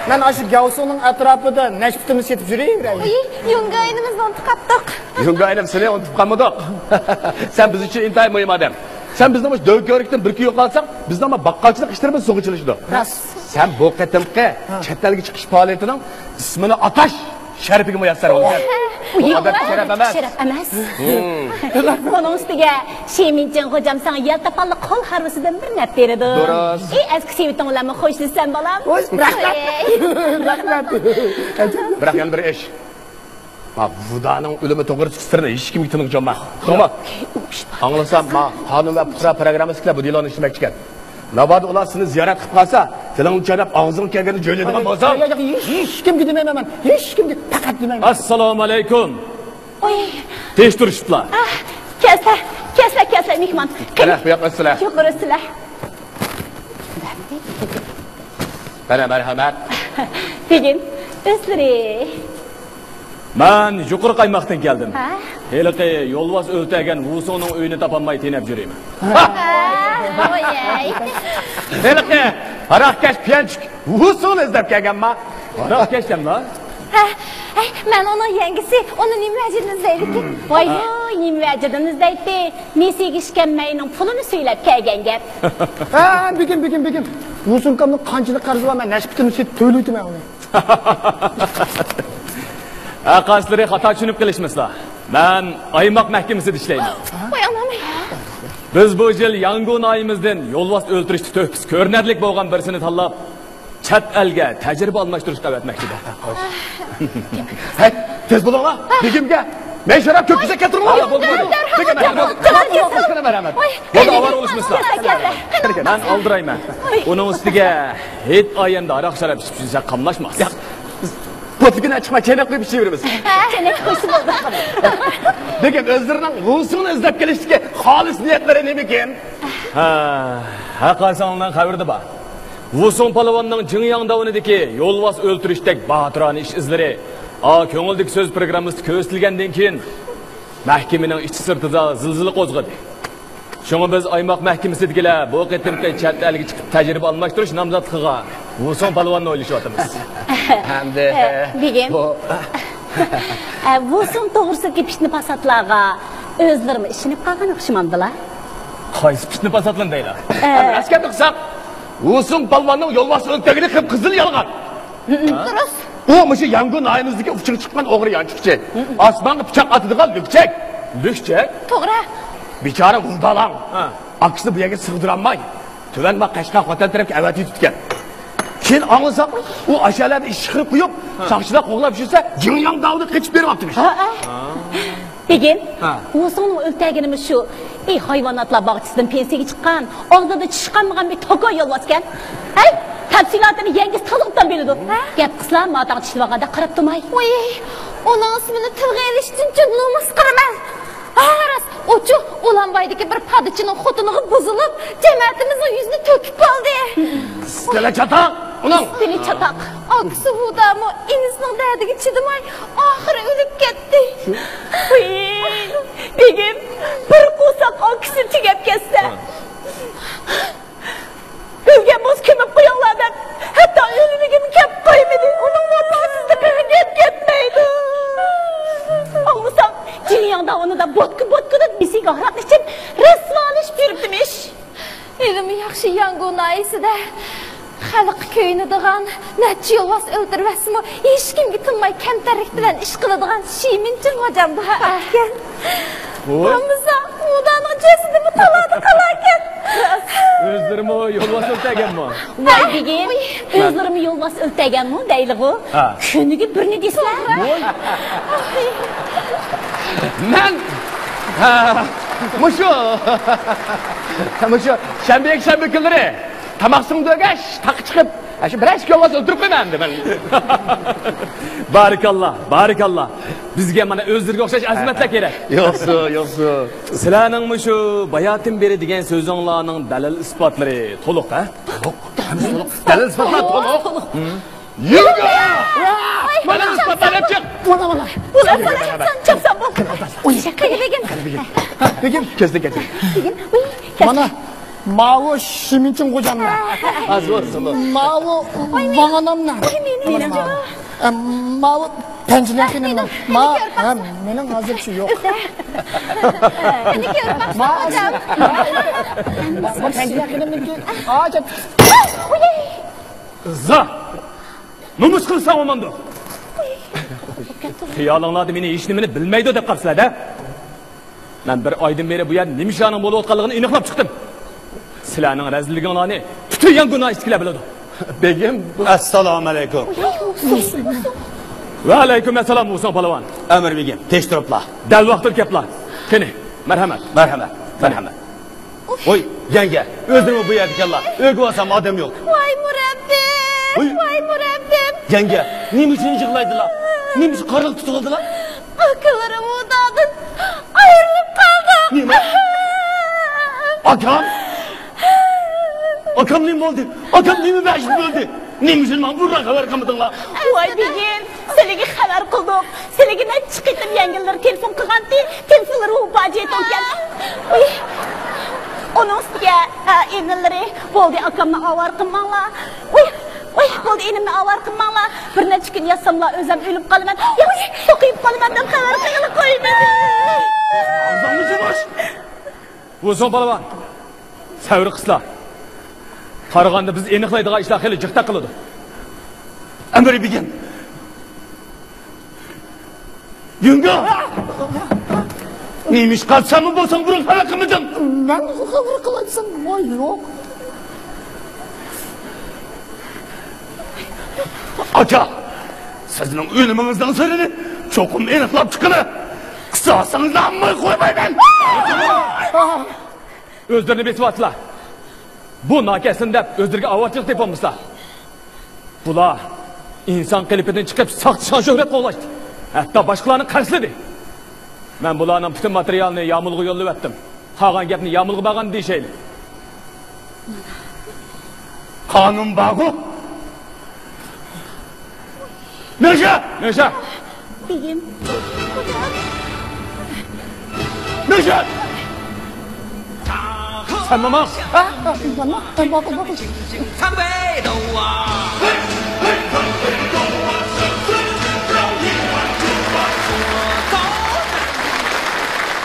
مەن ئاشۇ گاۋسۇڭنىڭ ئەتراپىدا نەشپۈتۈمنى سېتىپ يۈرۈۋېرەي. ئۇي، يۇڭگاينىمىزنى ئۇنتۇپ قاپتۇق. يۇڭگاينىم، سېنى ئۇنتۇپ قالمىدۇق. سەن بىز ئۈچۈن ئىنتايىن مۇھىم ئادەم. سەن بىزنىڭ مۇشۇ دۆڭكۆۋرۈكتىن بىر كۈن يوقالساڭ، بىزنىڭ ما باققالچىلىق ئىشلىرىمىز سۇغا چىلىشىدۇ. راست. سەن بۇ قېتىمقى ھە. چەت ئەلگە چىقىش پائالىيىتىنىڭ ئىسمىنى ئاتاش شەرىپىگىمۇ مۇيەسسەر بولىسەن. ئۇ ئادەتتىكى شەرەپ ئەمەس. شەرەپ ئەمەس. ھىم. ئۇنىڭ ئۈستىگە شىمىنچىڭ خوجام ساڭا يەلتە پاللىق قول ھارۋىسىدىن بىر نەپ بېرىدۇ. دۇرۇس. ئى، ئەسكى سېۋىتىڭ بىلەنمۇ خوشلىشىسەن، بالام. ۋاي، رەھمەت. ئەي. رەھمەت. بىراق يەنە بىر ئىش. ما ۋۇدانىڭ ئۆلۈمى توغرىسىدىكى سىرنى ھېچكىمگە تىنغۇچ بولما. توغرا؟ ئاڭلىسام، ما قانۇن ۋە پۇقرا پروگراممىسىدىكىلەر بۇ دېلونى ئىشلىمەكچىكەن. ناۋادا ئۇلار سېنى زىيارەت قىلىپ قالسا، تىلىڭنى چايناپ، ئاغزىڭنى كەلگىنىنى جۆيلەيدىغان بولساڭ. ياق، ياق، ياق، ھېچ، ھېچكىمگە دېمەيمەن مەن. ھېچكىمگە پەقەت دېمەيمەن. ئەسسالامۇ ئەلەيكۇم. ئوي. تىنچ تۇرۇشۇپلا. ئاھ، كەلسە، كەلسە، كەلسە، مېھمان. قېنى، قېنى، بۇ ياققا ئۆتسىلە. يۇقىرى ئۆتسىلە. قېنى، مەرھەمەت. بۈگۈن ئۆزلىرى. مەن يۇقىرى قايماقتىن كەلدىم. ھە؟ ھېلىقى يولۋاس ئۆلتۈرگەن ۋۇسۇڭنىڭ ئۆيىنى تاپالماي تېنەپ يۈرىمەن. ھە، ۋاي. ھېلىقى ھاراقكەش پىيانچۇك ۋۇسۇڭنى ئىزدەپ كەلگەنما؟ ھاراقكەش دەملا؟ ھە، ھەي، مەن ئۇنىڭ يەڭگىسى، ئۇنى نېمە ۋەجىدىن ئىزدەيدىكىن؟ ۋاي، ھوي، نېمە ۋەجىدىن ئىزدەيتتى؟ نېسىگە ئىچكەن مەينىڭ پۇلىنى سۈيلەپ كەلگەن گەپ. ھە، بېگىم، بېگىم، بېگىم. ۋۇسۇڭكامنىڭ قانچىلىك قەرزى بار، مەن نەشپۈتۈمنى سېتىپ تۆلىۋېتىمەن ئۇنى. ھە، قايسىلىرى خاتا چۈشىنىپ قېلىشمىسىلا. مەن ئايماق مەھكىمىسىدە ئىشلەيمەن. ۋاي ئانام. بىز بۇ يىل ياڭگۇ ناھىيىمىزدىن يولۋاس ئۆلتۈرۈشتە تۆھپىسى كۆرۈنەرلىك بولغان بىرسىنى تاللاپ، چەت ئەلگە تەجرىبە ئالماشتۇرۇشقا ئەۋەتمەكچىدۇق. ھەي، تېز بولۇڭلار، بېگىمگە مەي شاراب كۆك بۇزاق كەلتۈرۈڭلار. ھە، بولدى، بولدى. بېگىم، مەرھەمەت. بولدى، بولدى. مەن ئالدىرايمەن. ئۇنىڭ ئۈستىگە ھېيت ئايەمدە ھاراق شاراب ئىچىپ يۈرسەك قاملاشماس. ياق، بۇ تۈگۈن چىقماي چەينەپ قويۇپ ئىچىۋېرىمىز. ھە، چەينەپ قويسا بولدى. بېگىم، ئۆزلىرىنىڭ ۋۇسۇڭنى ئىزدەپ كېلىشتىكى خالىس نىيەتلىرى نېمىكىن؟ ھە، ھەققاسىڭلارنىڭ خەۋىرىدە بار. ۋۇسۇڭ پالۋاننىڭ جىڭياڭ داۋىنىدىكى يولۋاس ئۆلتۈرۈشتەك باتۇرانە ئىش ئىزلىرى، ئا، كۆڭۈلدىكى سۆز پروگراممىسىدا كۆرسىتىلگەندىن كېيىن، مەھكىمىنىڭ ئىچى سىرتىدا زىلزىلە قوزغىدى. شۇڭا بىز ئايماق مەھكىمىسىدىكىلەر بۇ قېتىمقى چەت ئەلگە چىقىپ تەجرىبە ئالماشتۇرۇش نامزاتلىقىغا ۋۇسۇڭ پالۋاننى ئويلىشىۋاتىمىز. ئەمدى ئە، بېگىم. بۇ ئە، ۋۇسۇڭ توغرىسىدىكى پىتنە-پاساتلارغا ئۆزلىرىمۇ ئىشىنىپ قالغان ئوخشىمامدىلا؟ قايسى پىتنە-پاساتلارنى دەيلا؟ ئە. ئەمدى ئەسكەرتىپ قىلساق، ۋۇسۇڭ پالۋاننىڭ يولۋاس ئۆلتۈرگىنى قىپقىزىل يالغان. دۇرۇس. ئۇ مۇشۇ ياڭگۇ ناھىيىمىزدىكى ئۇچىغا چىققان ئوغرى يانچۇقچى. ئاسمانغا پىچاق ئاتىدىغان لۈكچەك. لۈكچەك؟ توغرا. بىچارە ۋۇدالاڭ. ھە. ئاكىسىنى بۇ يەرگە سىغدۇرالماي، تۆۋەن ما قەشقەر خوتەن تەرەپكە ئەۋەتىۋېتىپتىكەن. كېيىن ئاڭلىساق، ئۇ ئاشۇ يەرلەردە ئىش چىقىرىپ قويۇپ، ھە، ساقچىلار قوغلاپ يۈرسە، جىڭياڭ داۋىدا قېچىپ بېرىۋاپتىمىش. ھە، ھە. ھە. بېگىم، ھە، ۋۇسۇڭنىڭ ئۆلتۈرگىنىمۇ شۇ. ئى، ھايۋاناتلار باغچىسىدىن پېنسىيىگە چىققان، ئاغزىدا چىشى قالمىغان بىر توكو يولۋاسكەن. ھەي، تەپسىلاتىنى يەڭگىسى تالغىتتىن بىلىدۇ. ھە؟ گەپ قىلسا، ماتاڭ چىشلىۋالغاندەك قاراپ تۇرماي. ۋۇي، ئۇنىڭ ئىسمىنى تىلغا ئېلىشتىنچۇ نومۇس قىلىمەن. ھا، راست، ئۇچۇ ئۇلانبايدىكى بىر پادىچىنىڭ خوتۇنىغا بۇزۇلۇپ، جەمەتىمىزنىڭ يۈزىنى تۆكۈپ قالدى. ئىستىلى چاتاق ئۇنىڭ! ئىستىلى چاتاق. ئاكىسى ھۇدامۇ ئىنىسىنىڭ دەردىگە چىدىماي، ئاخىرى ئۆلۈپ كەتتى. ۋىي، بېگىم، بىر قورساق ئاكىسى تۈگەپ كەتسە، ئۆلگەن بولسا كۆمۈپ قويۇڭلار دەپ، ھەتتا ئۆلىدىغىنى كەپ قايمىدى. ئۇنىڭ ۋاپاسىزلىقىغا گەپ كەتمەيدۇ. ئاڭلىسام، جىنياڭ داۋىنىدا بوتكا-بوتكىدىن بېسىك ھاراقنى ئىچىپ، رەسۋالىشىپ يۈرۈپتىمىش. ھېلىمۇ ياخشى ياڭگۇ ناھىيىسىدە خەلققە كۆيۈنىدىغان، نەچچە يولۋاس ئۆلتۈرۈۋەتسىمۇ، ھېچكىمگە تىنماي كەمتەرلىك بىلەن ئىش قىلىدىغان شىمىنچىڭ غوجام بار ئىكەن. ۋوي. بولمىسا، ھۇدانىڭ جەسىتىمۇ تالادا قالاركەن. ئۆزلىرىمۇ يولۋاس ئۆلتۈرگەنمۇ؟ ۋاي بېگىم، ئۆزلىرىمۇ يولۋاس ئۆلتۈرگەنمۇ دەيلىغۇ. ھا. كۈنىگە بىرنى دېسىلە. ۋوي. مەن، ھا، مۇشۇ، مۇشۇ شەنبە، يەكشەنبە كۈنلىرى تاماق سۇڭدۇرغاچ، تاغقا چىقىپ، ئاشۇ بىرەر ئىككى يولۋاس ئۆلتۈرۈپ قويمامدۇ مەن؟ بارىكاللا، بارىكاللا. بىزگە مانا ئۆزلىرىگە ئوخشاش ئەزىمەتلەر كېرەك. يوقسۇ، يوقسۇ. سىلەرنىڭ مۇشۇ باياتىن بېرى دېگەن سۆزۈڭلارنىڭ دەلىل ئىسپاتلىرى تولۇق، ھە؟ تولۇق. دەلىل ئىسپاتلار تولۇق. يۈرگە! دەلىل ئىسپاتلار دەپ چىق. مانا، مانا. بۇلار ساڭا چاپسان، چاپسان بول. ئوي، قېنى بېگىم. بېگىم، كەچتە كەچتە. بېگىم، ئۇي، كەچتە. مانا. ماۋۇ شىمىنچىڭ غوجامنى. ئاز بولسۇن. ماۋۇ ۋاڭانامنى. ئە، ماۋۇ پەنجىلەر خېنىمنىڭ. ما، ھە، مېنىڭ ھازىر شۇ يوق. ما، ما پەنجىلەر خېنىمنىڭكى. ئاجەپ. زا! نومۇس قىلساڭ ئوماندۇ. خىيالىڭلاردا مېنى ھېچنېمىنى بىلمەيدۇ دەپ قاپسىلەر-دە. مەن بىر ئايدىن بېرى بۇ يەردە نېمە ئىشلارنىڭ بولۇۋاتقانلىقىنى ئېنىقلاپ چىقتىم. سىلەرنىڭ رەزىللىكىڭلارنى پۈتۈن يەنگۇن ئىچىدىكىلەر بىلىدۇ. بېگىم، بۇ ئەسسالامۇ ئەلەيكۇم. ۋەئەلەيكۇم ئەسسالام، ھۇسەن پالۋان. ئەمىر بېگىم، تىز تۇرۇپلا. دەل ۋاقتىدا كەپلا. قېنى، مەرھەمەت. مەرھەمەت، مەرھەمەت. ۋوي، يەڭگە، ئۆزلىرىمۇ بۇ يەردىكەنلا. ئۆيگە بارسام ئادەم يوق. ۋاي مۇرەببىم، ۋوي. ۋاي مۇرەببىم. يەڭگە، نېمە ئۈچۈن يىغلايدىلا؟ نېمە ئۈچۈن قارىغا تۇتۇۋالدىلا؟ ئاكىلىرىم ئۇدادىن ئايرىلىپ قالدى. نېمە؟ ئاكام؟ ئاكام نېمە بولدى؟ ئاكام نېمە بەشىدە ئۆلدى؟ نېمە ئۈچۈن ماڭا بۇرۇنراق خەۋەر قىلمىدىڭلار؟ ۋاي بېگىم، سىلىگە خەۋەر قىلدۇق. سىلىگە نەچچە قېتىم يەڭگىللىرى تېلېفون قىلغانتى، تېلېفونلىرى ھوپا جېتىلگەن. ئۇي. ئۇنىڭ ئۈستىگە، ئە، ئىنىلىرى، بولدى، ئاكامنى ئاۋارە قىلماڭلار. ئۇي، ئۇي، بولدى، ئىنىمنى ئاۋارە قىلماڭلار. بىر نەچچە كۈن ياتساملا ئۆزۈم ئۆلۈپ قالىمەن ياكى سوقۇپ قالىمەن دەپ خەۋەر قىلغىلى قويمىدى. ئاغزىڭنى يۇمۇش! ۋۇسۇڭ پالۋان، سەۋر قىسلا. قارىغاندا بىز ئېنىقلايدىغان ئىشلار خېلى جىق تاقىلىدۇ. ئەمىر بېگىم! يۈڭگا! نېمە ئىش قالساممۇ بولساڭ بۇرۇن خەۋەر قىلمىدىڭ؟ مەن خەۋەر قىلاي دېسەم، ۋاي يوق. ئاكا، سىزنىڭ ئۆلۈمىڭىزنىڭ سىرىنى چوقۇم ئېنىقلاپ چىقىمەن. قىساسىڭىزنى ئالماي قويمايمەن. ئۆزلىرىنى بېسىۋاتىلا. بۇ ناكەسنى دەپ ئۆزلىرىگە ئاۋارىچىلىك تېپىۋالمىسا. بۇلار ئىنسان قېلىپىدىن چىقىپ ساختا شان-شۆھرەت قوغلاشتى. ھەتتا باشقىلارنى قەرزلىدى. مەن بۇلارنىڭ پۈتۈن ماتېرىيالىنى يامۇلغا يوللىۋەتتىم. قالغان گەپنى يامۇلغا بارغاندا دېيىشەيلى. قانۇن بارغۇ. مېڭىشە! مېڭىشە! بېگىم. مېڭىشە! سەنمۇ ماڭ! ھە؟ ھە، ماڭ، ماڭ، ماڭ، ماڭ.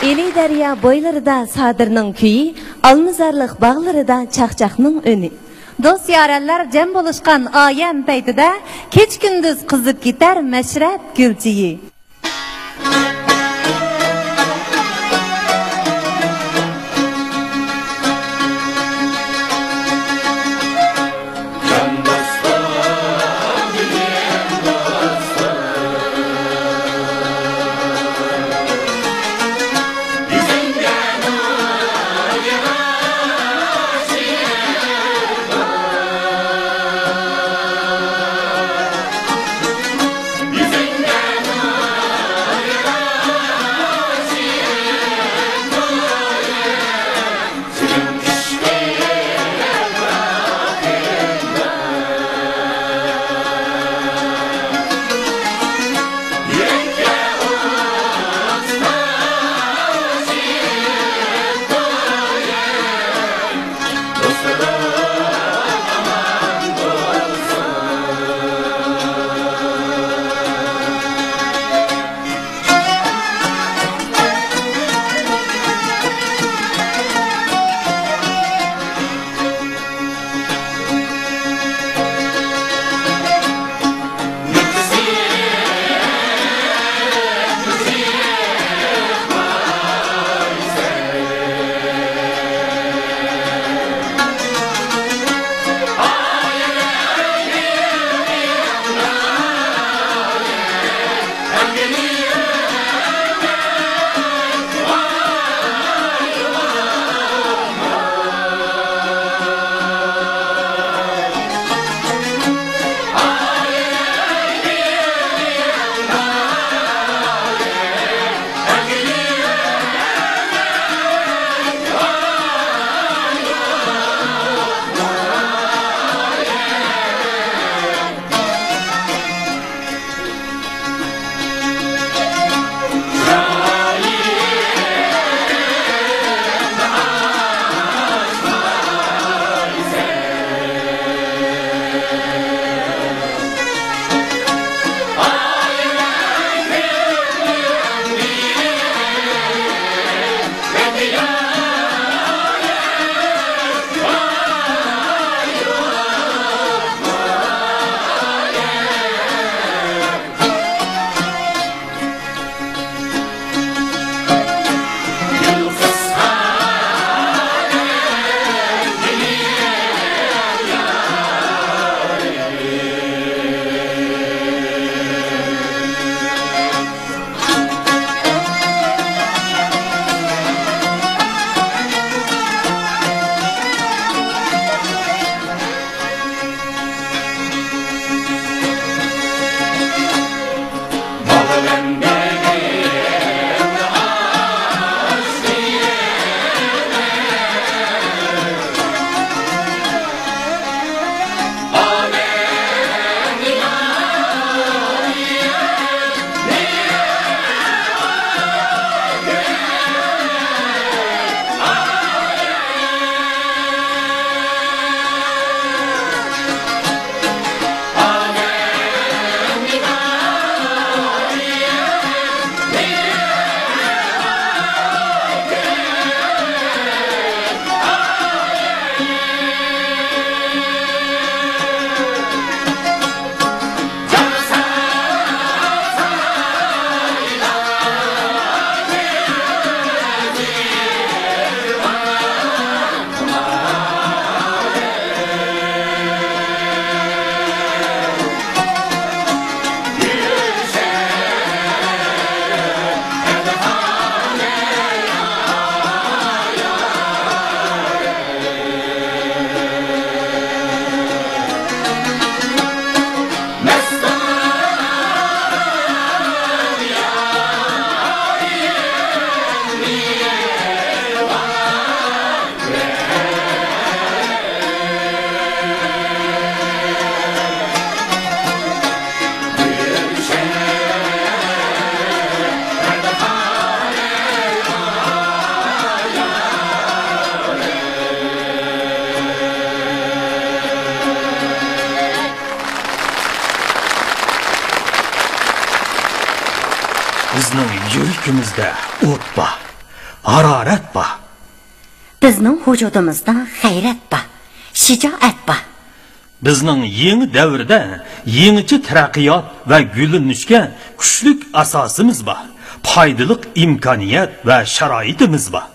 ئىلى دەريا بويلىرىدا سادىرنىڭ كۈيى، ئالمىزارلىق باغلىرىدا چاقچاقنىڭ ئۈنى. دوست-يارەنلەر جەم بولۇشقان ئايەم پەيتىدە، كېچە-كۈندۈز قىزىپ كېتەر مەشرەپ گۈلچېيى. بىزنىڭ يۈرىكىمىزدە ئوت بار، ھارارەت بار. بىزنىڭ ۋۇجۇدىمىزدا غەيرەت بار، شىجائەت بار. بىزنىڭ يېڭى دەۋردە يېڭىچە تەرەققىيات ۋە گۈللىنىشكە كۈچلۈك ئاساسىمىز بار، پايدىلىق ئىمكانىيەت ۋە شارائىتىمىز بار.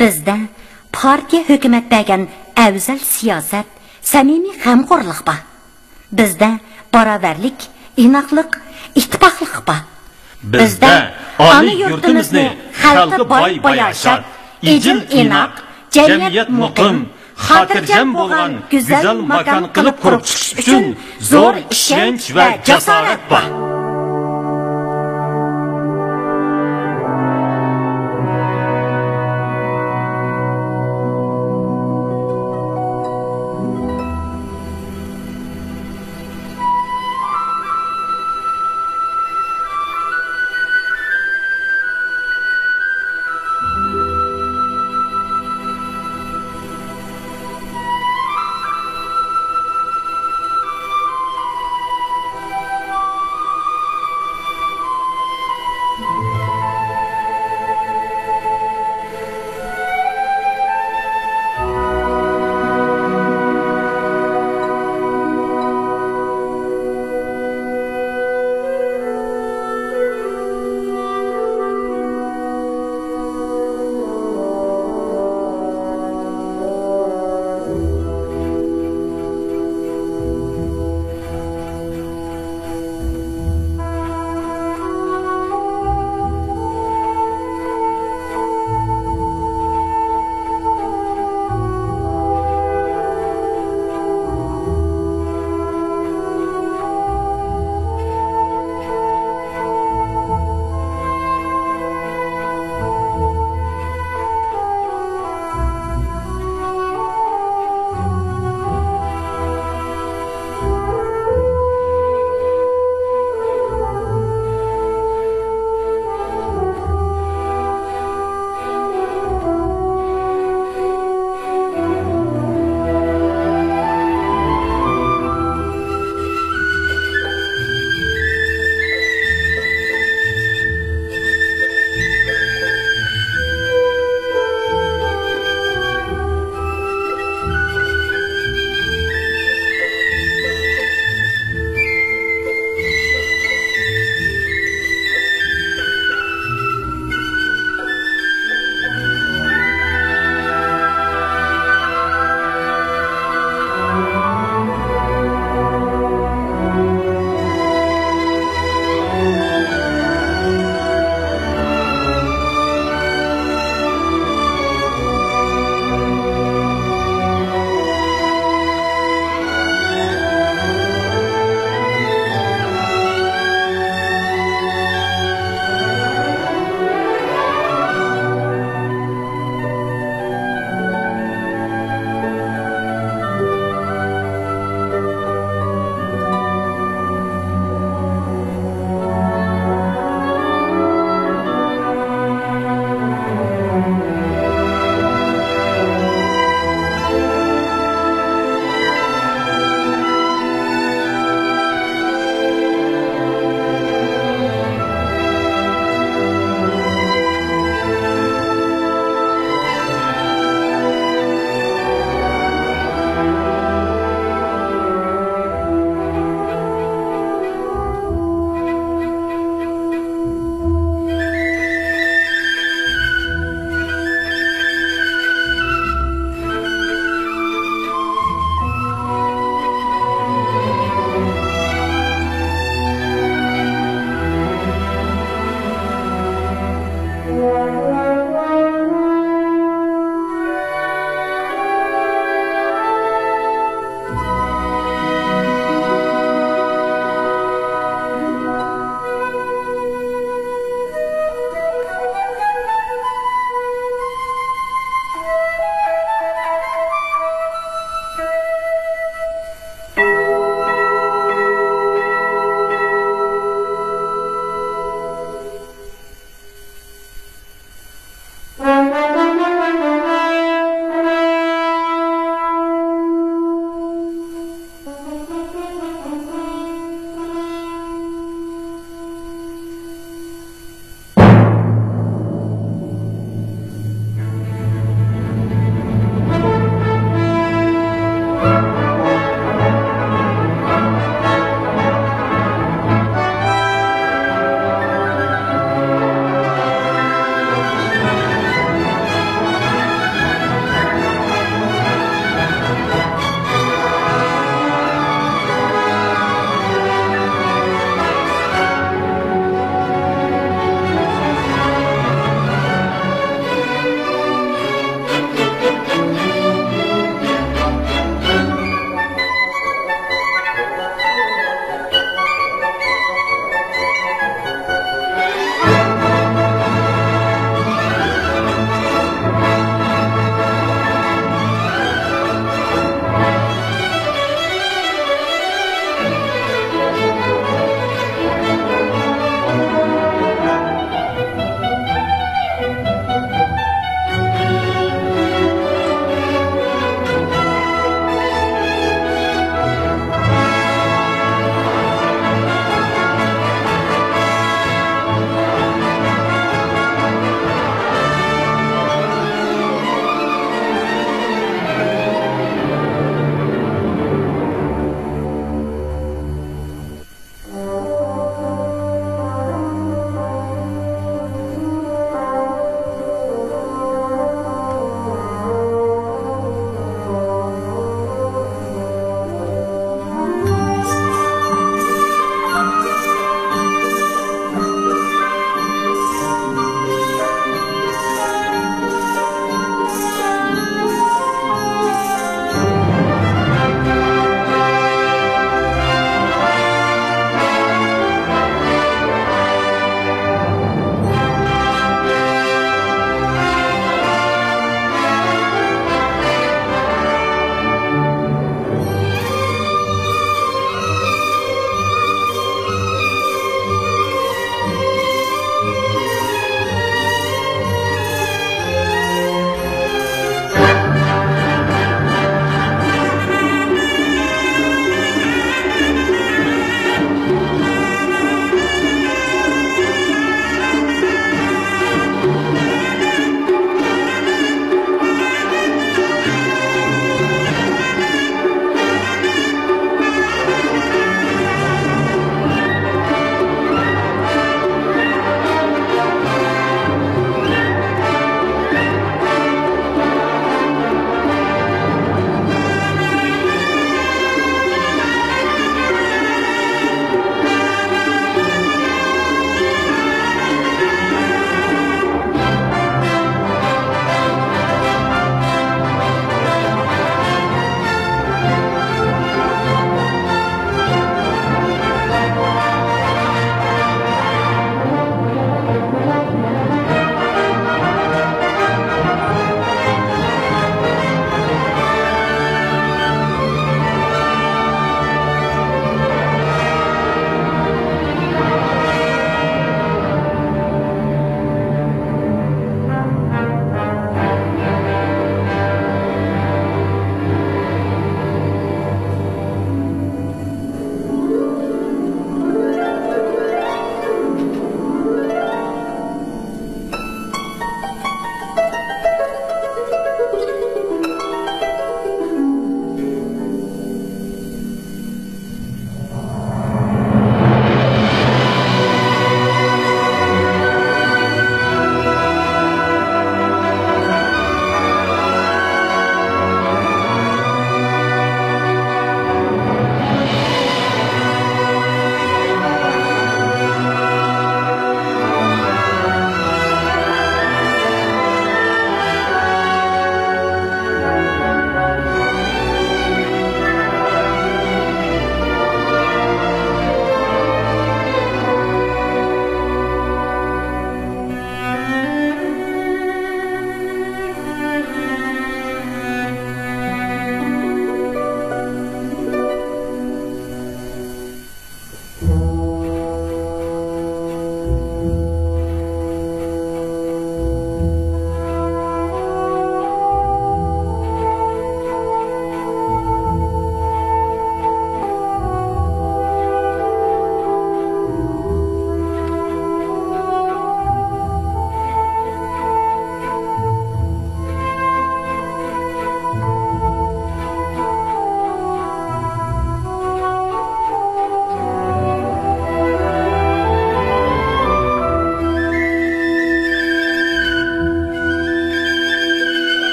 بىزدە پارتىيە ھۆكۈمەت بەرگەن ئەۋزەل سىياسەت، سەمىمىي غەمخورلۇق بار. بىزدە باراۋەرلىك، ئىناقلىق، ئىتتىپاقلىق بار. بىزدە ئانا يۇرتىمىزنى خەلقى باي باياشات، ئىجىل ئىناق، جەمئىيەت مۇقىم، خاتىرجەم بولغان گۈزەل ماكان قىلىپ قۇرۇپ چىقىش ئۈچۈن زور ئىشەنچ ۋە جاسارەت بار.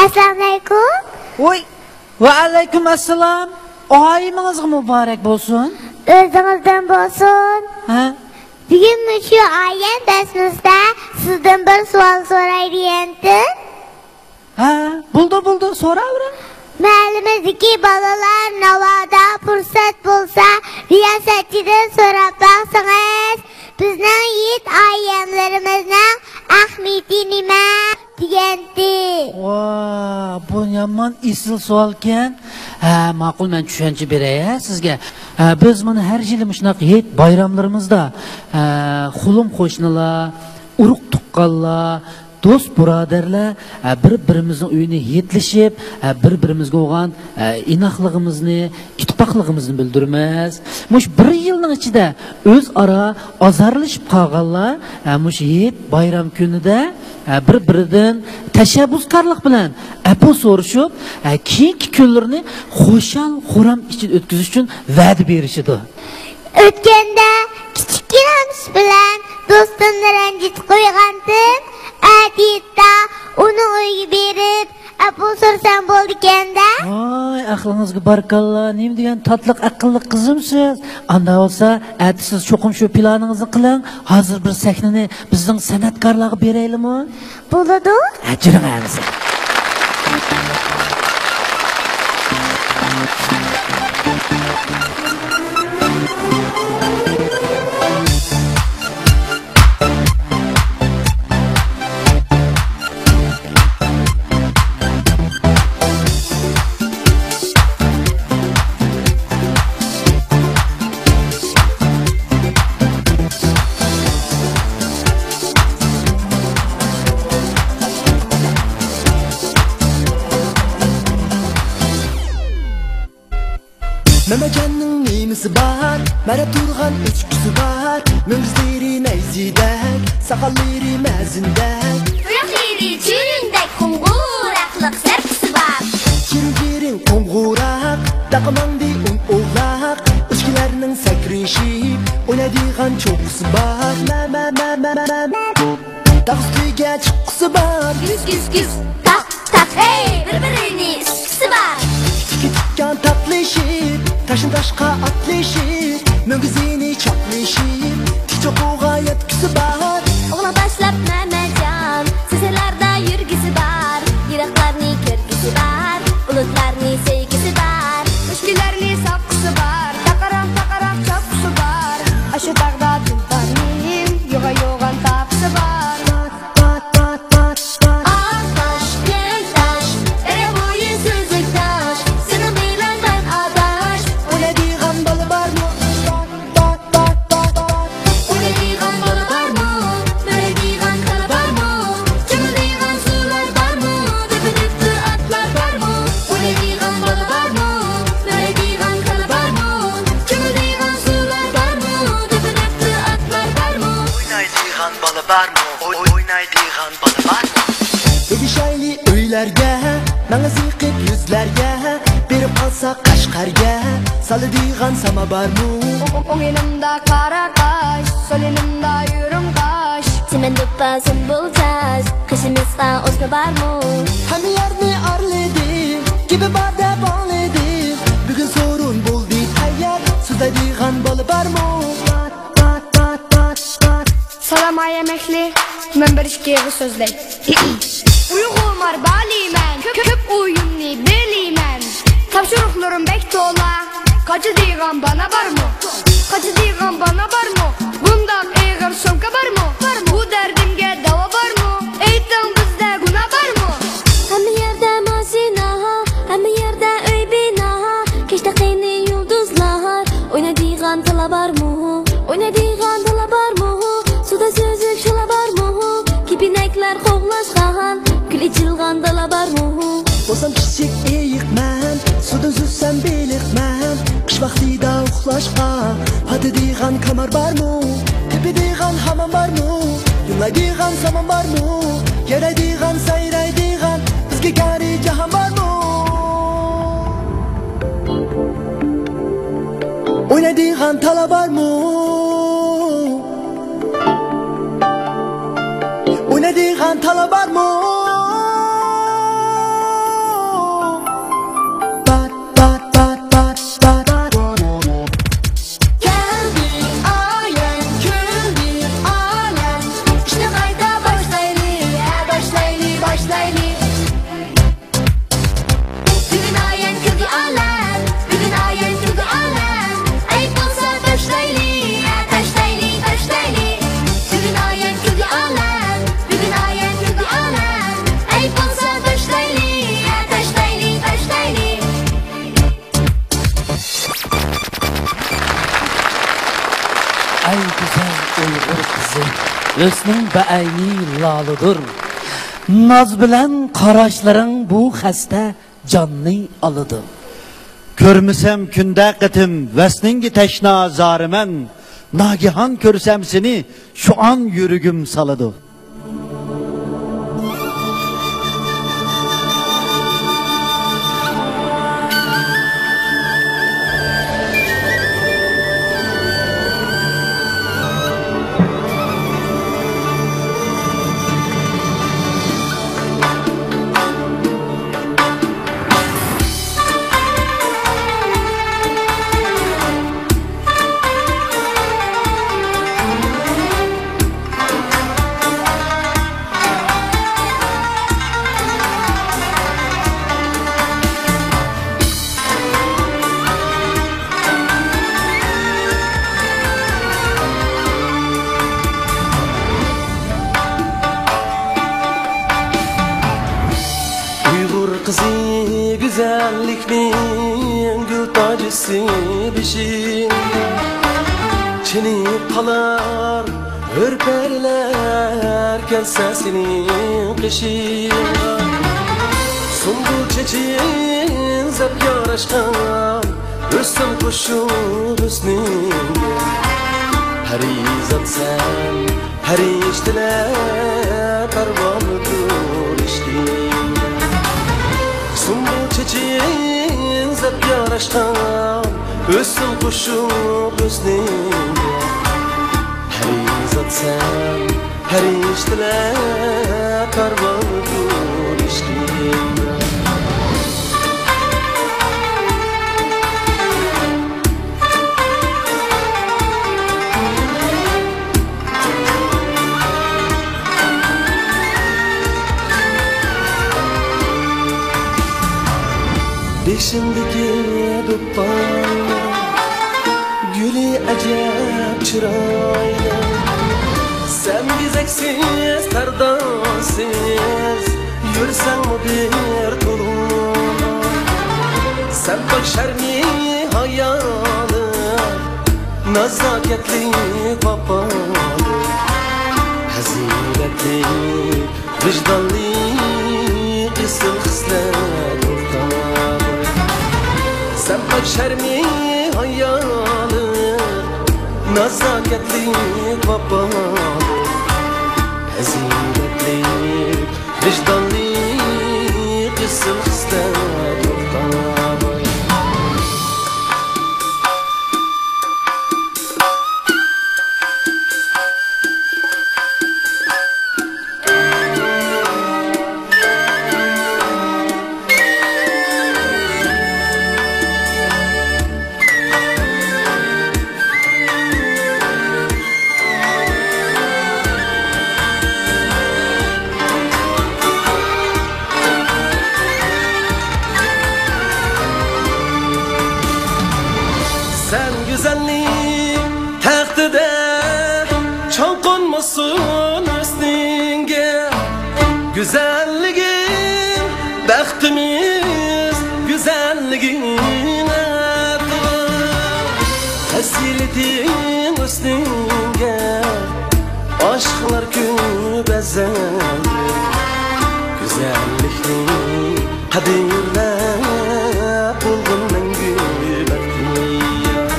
ئەسسالامۇئەلەيكۇم. ۋوي، ۋەئەلەيكۇم ئەسسالام. ئايىمىڭىزغا مۇبارەك بولسۇن. ئۆزىڭىزدىن بولسۇن. ھە؟ بۈگۈن مۇشۇ ئايەم دەرسىمىزدە سىزدىن بىر سوئال سوراي دېگەنتىم. ھە، بولدى، بولدى، سوراۋېرىڭ. مەھەللىمىزدىكى بالىلار ناۋادا پۇرسەت بولسا، رىياسەتچىدىن سوراپ باقسىڭىز، بىزنىڭ ھېيت ئايەملىرىمىزنىڭ ئەھمىيىتى نېمە؟ دېگەنتى. ۋا، بۇ يامان ئېسىل سوئالكەن. ھە، ماقۇل، مەن چۈشەنچە بېرەي، ھە، سىزگە. ھە، بىز مانا ھەر يىلى مۇشۇنداق ھېيت بايراملىرىمىزدا، ھە، خۇلۇم قوشنىلار، ئۇرۇق تۇغقانلار، دوست بۇرادەرلەر، ھە، بىر بىرىمىزنىڭ ئۆيىنى ھېيتلىشىپ، ھە، بىر بىرىمىزگە بولغان، ھە، ئىناقلىقىمىزنى، ئىتتىپاقلىقىمىزنى بىلدۈرىمىز. مۇشۇ بىر يىلنىڭ ئىچىدە ئۆزئارا ئازارلىشىپ قالغانلار، ھە، مۇشۇ ھېيت بايرام كۈنىدە، ھە، بىر-بىرىدىن تەشەببۇسكارلىق بىلەن ئەپۇ سورىشىپ، ھە، كېيىنكى كۈنلىرىنى خۇشال-خۇرام ئىچىدە ئۆتكۈزۈش ئۈچۈن ۋەدە بېرىشىدۇ. ئۆتكەندە كىچىككىنە ئىش بىلەن دوستۇمنى رەنجىتىپ قويغانتىم. ئەتىيىتتە ئۇنىڭ ئۆيىگە بېرىپ، ئەپۇ سورىسام بولىدىكەن-دە. ۋاي، ئەقلىڭىزگە بارىكاللا، نېمە دېگەن تاتلىق ئەقىللىق قىزىمسىز. ئاندا بولسا، ئەتە سىز چوقۇم شۇ پىلانىڭىزنى قىلىڭ. ھازىر بىر سەھنىنى بىزنىڭ سەنئەتكارلارغا بېرەيلىمۇ؟ بولىدۇ. ھە، جۈرۈڭ ئەمىسە. مەمەجاننىڭ نېمىسى بار؟ مەرەپ تۇرغان ئۆچكىسى بار. مۈڭگۈزلىرى نەيزىدەك، ساقاللىرى مەزىندەك، تۇياقلىرى چۈرۈندەك قوڭغۇراقلىق زەپكىسى بار. چىرىڭ-چىرىڭ قوڭغۇراق، تاقىماڭدى ئون ئوغلاق. ئۆچكىلەرنىڭ سەكرىشىپ ئوينايدىغان چوققىسى بار. مە، مە، مە، مە، مە، مە. تاغ ئۈستىگە چىققۇسى بار. گۈز، گۈز، گۈز، تاق، تاق، ھەي، بىر-بىرىنى ئۈسكۈسى بار. تىكى تىككان تاتلىشىپ، تاشتىن تاشقا ئاتلىشىپ، مۈڭگۈزىنى چاپلىشىپ، تىك چوققىغا يەتكۈسى بار. ئوغلان باشلاپ مەمەجان، سېزىلاردا يۈرگۈسى بار، يىراقلارنى كۆرگۈسى بار، بۇلۇتلارنى سۆيگۈسى بار. ئۆچكىلەرنى ساققۇسى بار، تاقىراق، تاقىراق چاپقۇسى بار. ئاشۇ تاغدا تۇلپارنىڭ يوغان-يوغان تاپقۇسى بار. ئاق تاش، يەر تاش، دەريا بويى سۈزۈك تاش، سېنىڭ بىلەن مەن ئاداش. ئوينايدىغان بالا بارمۇ؟ ئوينايدىغان بالا بارمۇ؟ ئوينايدىغان كالا بارمۇ؟ چىمىلدىغان سۇلار بارمۇ؟ دۈپپە-دۈپپە ئاتلار بارمۇ؟ ئوينايدىغان بالا بارمۇ؟ ئوينايدىغان كالا بارمۇ؟ چىمىلدىغان سۇلار بارمۇ؟ دۈپپە-دۈپپە ئاتلار بارمۇ؟ ئوينايدىغان بالا بارمۇ؟ ئوي-، ئوينايدىغان بالا بارمۇ؟ تېگىشەيلى ئۆيلەرگە، ماڭا زىقىپ يۈزلەرگە، بېرىپ قالساق قەشقەرگە، سالىدىغان ساما بارمۇ؟ ئوڭ يېنىمدا قارا قاش، سول يېنىمدا يۇرۇم قاش. سىمەن دوپپا سۇمبۇل چاچ، قېشىمىزغا ئوسما بارمۇ؟ ھەممە يەرنى ئارىلىدىم، گېپى بار دەپ ئاڭلىدىم. بۈگۈن سورۇن بولدى تەييار، سۆزلەيدىغان بالا بارمۇ؟ سالام ئايەم ئەھلى، مەن بىر ئىككى ئېغىز سۆزلەي. ئۇيغۇرلار بالىمەن، كۆپ، كۆپ ئويۇننى بىلىمەن. تاپشۇرۇقلىرىم بەك تولا. قاچىدىغان بالا بارمۇ؟ قاچىدىغان بالا بارمۇ؟ بۇنداق ئېغىر سومكا بارمۇ؟ بۇ دەردىمگە داۋا بارمۇ؟ ئېيتىڭ، بىزدە گۇناھ بارمۇ؟ ھەممە يەردە ماشىنا، ھەممە يەردە ئۆي بىنا، كەچتە قېنى يۇلدۇزلار؟ ئوينايدىغان تالا بارمۇ؟ ئوينايدىغان دالا بارمۇ؟ سۇدا سۈزۈك شالا بارمۇ؟ كېپىنەكلەر قوغلاشقان، گۈل ئېچىلغان دالا بارمۇ؟ بولسام كىچىك ئېيىقمەن، سۇدىن سۈزسەم بېلىقمەن. قىش ۋاقتىدا ئۇخلاشقا پاتىدىغان كامار بارمۇ؟ تېپىدىغان ھامان بارمۇ؟ يۇملايدىغان سامان بارمۇ؟ يارايدىغان، سايرايدىغان بىزگە گارى جاھان بارمۇ؟ ئوينايدىغان تالا بارمۇ؟ ئوينايدىغان تالا بارمۇ؟ ئۇيغۇر قىزى، ھۆسنۈڭ بەئەينى لالىدۇر. ناز بىلەن قاراشلىرىڭ بۇ خەستە جاننى ئالىدۇ. كۆرمىسەم كۈندە قېتىم ۋەسلىڭگە تەشنا زارىمەن، ناگىھان كۆرسەم سېنى شۇ ئان يۈرىكىم سالىدۇ. ئۇيغۇر قىزى گۈزەللىكنىڭ گۈل تاجىسى بېشى. چېنىپ قالار ھۆر پەرىلەر كەلسە سېنىڭ قېشىڭغا. سۇمبۇل چېچىڭ زەپ ياراشقان، ھۆسن قوشۇپ ھۆسنۈڭگە. پەرىزات سەن، پەرىشتىلەر پەرۋانىدۇر ئىشقىڭ. سۇمبۇل چېچىڭ زەپ ياراشقان، ھۆسن قوشۇپ ھۆسنۈڭگە. پەرىزات سەن، پەرىشتىلەر پەرۋانىدۇر ئىشقىڭ. بېشىمدىكى دۇپپاڭنىڭ گۈلى ئەجەب چىرايلىق. سەن بېزەكسىز، تەردانسىز يۈرسەڭمۇ بىر تولۇق. سەن پاك شەرمى ھايالىق، نازاكەتلىك، ۋاپالىق، پەزىلەتلىك، ۋىجدانلىق، ئېسىل خىسلەت ئورتاق. سەن پاك شەرمى ھايالىق، نازاكەتلىك، ۋاپالىق، پەزىلەتلىك، ۋىجدانلىق، ئېسىل خىسلەت ئورتاق. سەن گۈزەللىك تەختىدە چاڭ قونمىسۇن ھۆسنۈڭگە. گۈزەللىكىڭ بەختىمىز، گۈزەللىكىڭ ئەتىۋار. پەزىلىتىڭ ھۆسنۈڭگە ئاشىقلار كۆپ ئەزەلدىن. گۈزەللىكنى قەدىرلەپ بولغىن مەڭگۈ بەختىيار.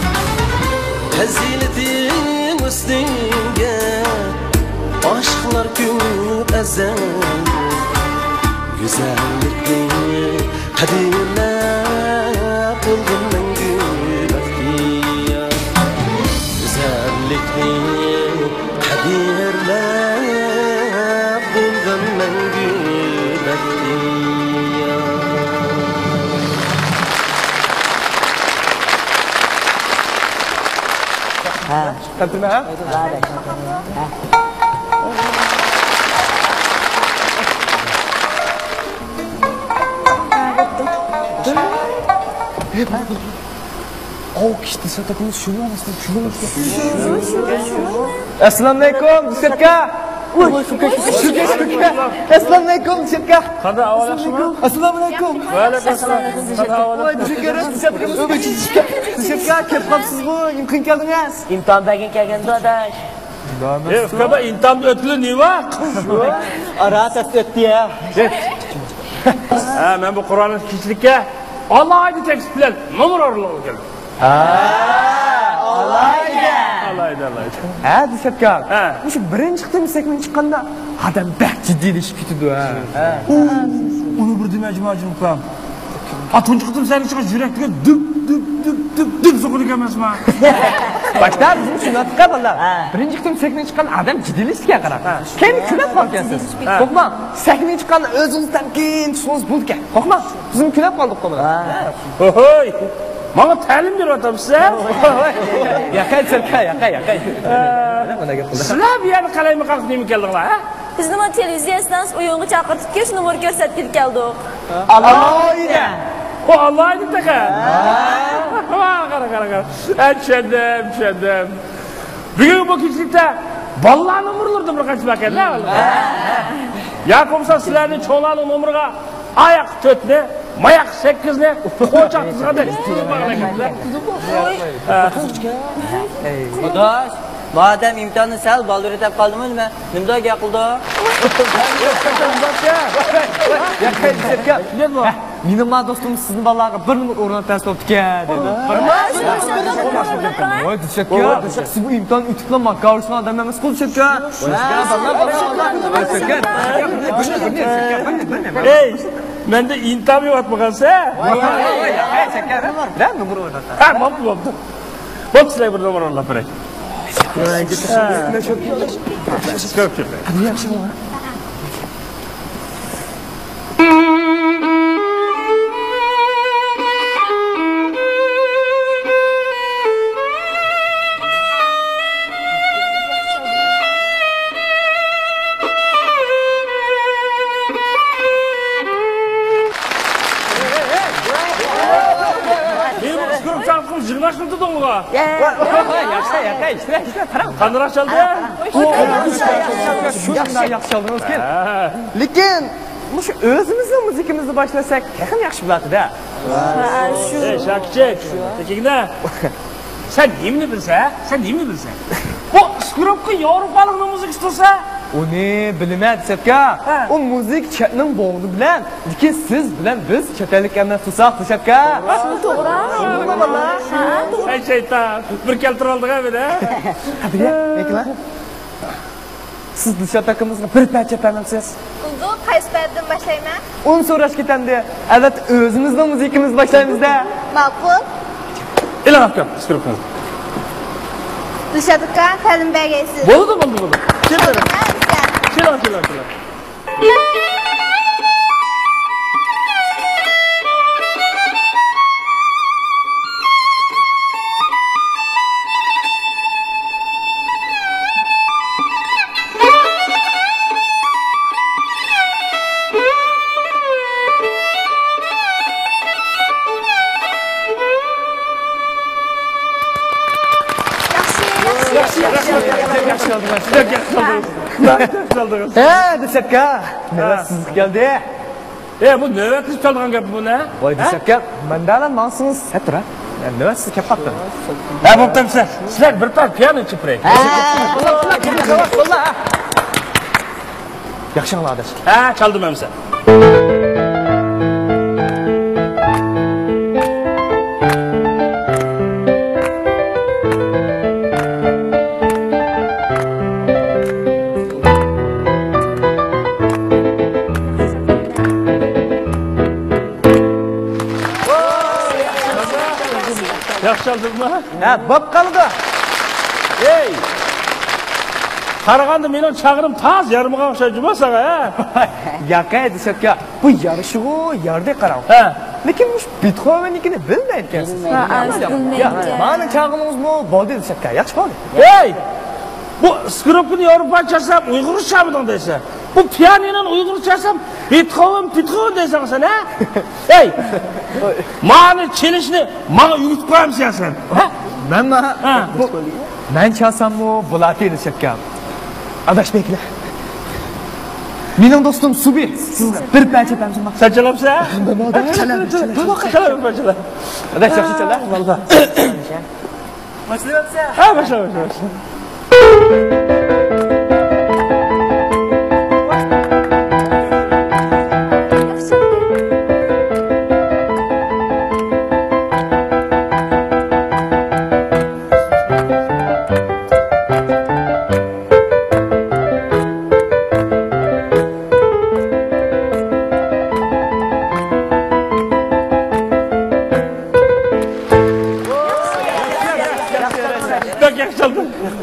پەزىلىتىڭ ھۆسنۈڭگە ئاشىقلار كۆپ ئەزەلدىن. گۈزەللىكنى قەدىرلەپ بولغىن مەڭگۈ بەختىيار. گۈزەللىكنى قەدىرلەپ بولغىن مەڭگۈ بەختىيار. ھە. قەدىرلەپ. ھە. ئەسسالامۇئەلەيكۇم، دىسكوتېكا. ئەسسالامۇئەلەيكۇم، دىسكوتېكا. ئەسسالامۇئەلەيكۇم. ۋەئەلەيكۇمئەسسالام. قانداق ئەھۋالىڭلار؟ دىسكوتېكا، دىسكوتېكا، كېلىپ قاپسىزغۇ؟ نېمە قىلىپ كەلدىڭىز؟ ئىمتىھان بەرگىلى كەلگەنتىم، ئاداش. ئۇكا، ئىمتىھاندا ئۆتكىلى نېمە بار؟ ئارا تەس ئۆتتى يا. ھە، مەن بۇ قۇرئاننى كېچىلىككە ئالاھىدە تەكلىپ بىلەن نومۇر ئورۇنلىغىلى كەلدىم. ھە، ئالاھىدە. ئالاھىدە، ئالاھىدە. ھە، دىلشاتكا. ھە. مۇشۇ بىرىنچى قېتىم سەھنىگە چىققاندا ئادەم بەك جىددىيلىشىپ كېتىدۇ، ھە. ھە. ئۇ، ئۇنى بىر دېمەي جۇما جۇمۇقام. ھە، تۇنجى قېتىم سەھنىگە چىققان يۈرەكتىگە دۈپ، دۈپ، دۈپ، دۈپ، دۈپ سوقىدىكەن ئەمەسما؟ باشتا بىزمۇ شۇنداق ئەتقان بالىلار. ھە. بىرىنچى قېتىم سەھنىگە چىققان ئادەم جىددىيلىشىدىكەن قاراپ. ھە. كەينىگە كۈلۈپ قالىدىكەنسىز. ھە. قورقماڭ، سەھنىگە چىققاندا ئۆزىڭىز تەمكىن تۇتسىڭىز بولىدىكەن. قورقماڭ، بىزمۇ كۈلۈپ قالدۇق، قورقماڭ. ھە. ھوي، ماڭا تەلىم بېرىۋاتامسىز، ھە؟ ياقەي، سىركە، ياقەي، ياقەي. ئە، سىلەر بۇ يەرگە قالايمىقان قىلىپ نېمە كەلدىڭلار، ھە؟ بىزنى مانا تېلېۋىزىيە ئىستانسىسى ئويۇنغا چاقىرتىپكەن، شۇ نومۇرغا كۆرسەتكىلى كەلدۇق. ئالاھىدە. ئۇ ئالاھىدە تېخى. ھە. ۋا، قارا، قارا، قارا. ھە، چۈشەندىم، چۈشەندىم. بۈگۈنكى بۇ كېچىلىكتە بالىلار نومۇرلىرىدا بىر قانچە بار ئىكەن-دە. ھە. ياكى بولمىسا سىلەرنى چوڭلارنىڭ نومۇرىغا ئاياق تۆتنى، ماياق سەككىزنى، قوچاق تىزغاندەك ئۈستىگە باغلايمىز. ھە. ئاداش، مادەم ئىمتىھاننى سەل بالدۇر ئۆتەپ قالدىمۇ نېمە؟ نېمىدەپ گەپ قىلدى؟ مېنىڭ ما دوستۇم سىزنىڭ بالىلارغا بىر نومۇر ئورۇن ئەتەس بوپتىكەن دېدى. ۋاي، دىلشاتكا، سىز بۇ ئىمتىھان ئۆتۈپلا ماكاۋۇشنىڭ ئادەم ئەمەسقۇ، دىلشاتكا. ھەي، مەندە ئىمتىھان بېرىۋاتمىغانسەن؟ ھە، بوپتۇ، بوپتۇ. بوپتۇ، سىلەرگە بىر نومۇر ئورۇنلاپ بېرەي. كۆپ، كۆپ. يىغناشمىدى دوڭغا. ياخشى، ياخشى، ياخشى، قانداق چالدى؟ شۇنداق ياخشى چالدىڭىز. لېكىن مۇشۇ ئۆزىمىزنىڭ مۇزىكىمىزنى باشلىساق تېخىمۇ ياخشى بولاتتى-دە. ئەي، شاكىچىك، تېكىگىنە. سەن نېمىنى بىلسەن، ھە؟ سەن نېمىنى بىلسەن؟ بۇ سكرىپكا ياۋروپالىقنىڭ مۇزىكىسى تۇرسا؟ ئۇنى بىلىمەن، دىلشاتكا. ھە. ئۇ مۇزىكا چەتنىڭ بوغۇنى بىلەن، لېكىن سىز بىلەن بىز چەت ئەللىك ئەمەس تۇرساق، دىلشاتكا. توغرا. توغرا. ھە، توغرا. ئەي شەيتان، بىر كەلتۈرۈۋالدىڭ-ھە مېنى. قەدرىيە، ئېيتىڭلار. سىز دىلشات ئاكىمىزغا بىر پەرچە ئەپەرمەمسىز؟ بولىدۇ، قايسى پەردىن باشلايمەن؟ ئۇنى سوراش كېتەمدى. ئەلۋەتتە، ئۆزىمىزنىڭ مۇزىكىمىزنى باشلايمىز-دە. ماقۇل. ئېلىڭ ئاكام، سكرىپكىڭىزنى. دىلشات ئاكا، تەلىم بەرگەيسىز. بولىدۇ، بولىدۇ، بولىدۇ. كېلىڭ، كېلىڭ، كېلىڭ. ياخشى، ياخشى، ياخشى، ياخشى. ھە، دىلشات ئاكا، نۆۋەت سىزگە كەلدى. ئە، بۇ نۆۋەتلىشىپ چالىدىغان گەپمۇ بۇ، نە؟ ۋاي، دىلشات ئاكا، مەندە ماڭسىڭىز سەت تۇرا. نۆۋەت سىز كەپ قاپتۇ. ھە، بوپتۇ، سىلەر، سىلەر بىر پار پىيانو چېلىپ بېرەي. ياخشى ئاڭلا، ئاداش. ھە، چالدىم ئەمسە. ياخشى چالدىڭما؟ ھە، بوپ قالىدۇ. ھەي! قارىغاندا مېنىڭ چاغرىم تاز يارىمىغان ئوخشايدۇ جۇما ساڭا، ھە؟ ياقەي، دىلشات ئاكا، بۇ يارىشىغۇ ياردى قاراڭ. ھە. لېكىن مۇشۇ بېتخوۋېننىڭكىنى بىلمەيدىكەنسىز. ھە، بىلمەيدىكەن. مانا چاغىڭىزمۇ بولدى، دىلشات ئاكا، ياخشى بولدى. ھەي! بۇ سكرىپكىنى ياۋروپاچە چالسام ئۇيغۇرچە چالمىدىڭ دەيسەن. بۇ پىيانىنونى ئۇيغۇرچە چالسام بېتخوۋېن، پېتخوۋېن دەيسەن سەن، ھە؟ ھەي! مانا چېلىشنى ماڭا ئۆگىتىپ قويامسەن سەن؟ ھە؟ مەنما؟ ھە. بۇ مەن چالساممۇ بولاتتى، دىلشات ئاكا. ئاداش بەگلەر. مېنىڭ دوستۇم سۇبى سىزگە بىر پەرچە بەرسۇن. سەن چالامسەن؟ مەن ئاداش. چالام، چالام. چالام، چالام. ئاداش، ياخشى چالا، ۋاللا. باشلاۋەتسە. ھە، باشلا، باشلا، باشلا.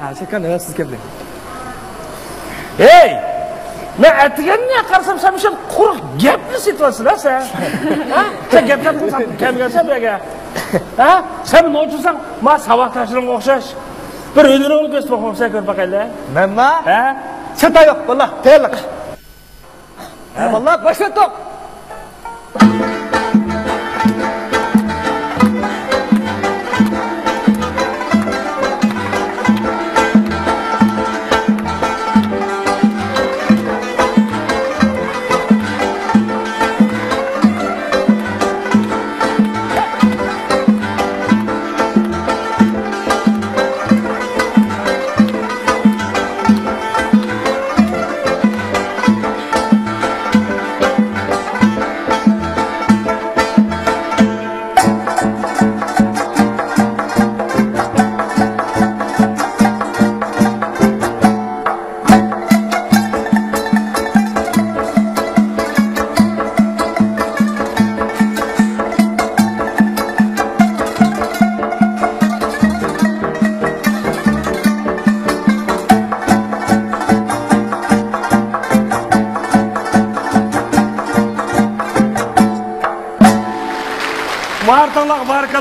ھە، شۇ كان، ھە، سىز كەلدىڭ. ھەي! مەن ئەتىگەندىن قارىسام، سەن مۇشۇ قۇرۇق گەپنى سېتىۋاتىسەن-ھە سەن. ھە؟ سەن گەپ گەپ قىلساڭ كەلمىگەنسەن بۇ يەرگە. ھە؟ سەن نوچىساڭ، ما ساۋاقداشلىرىڭغا ئوخشاش. بىر ھۈنىرىڭنى كۆرسىتىپ قويسەن كۆرۈپ باقايلى. مەنما؟ ھە؟ سېتايوق، باللا، تەييارلىق. ھە، باللا، باشلاتتۇق.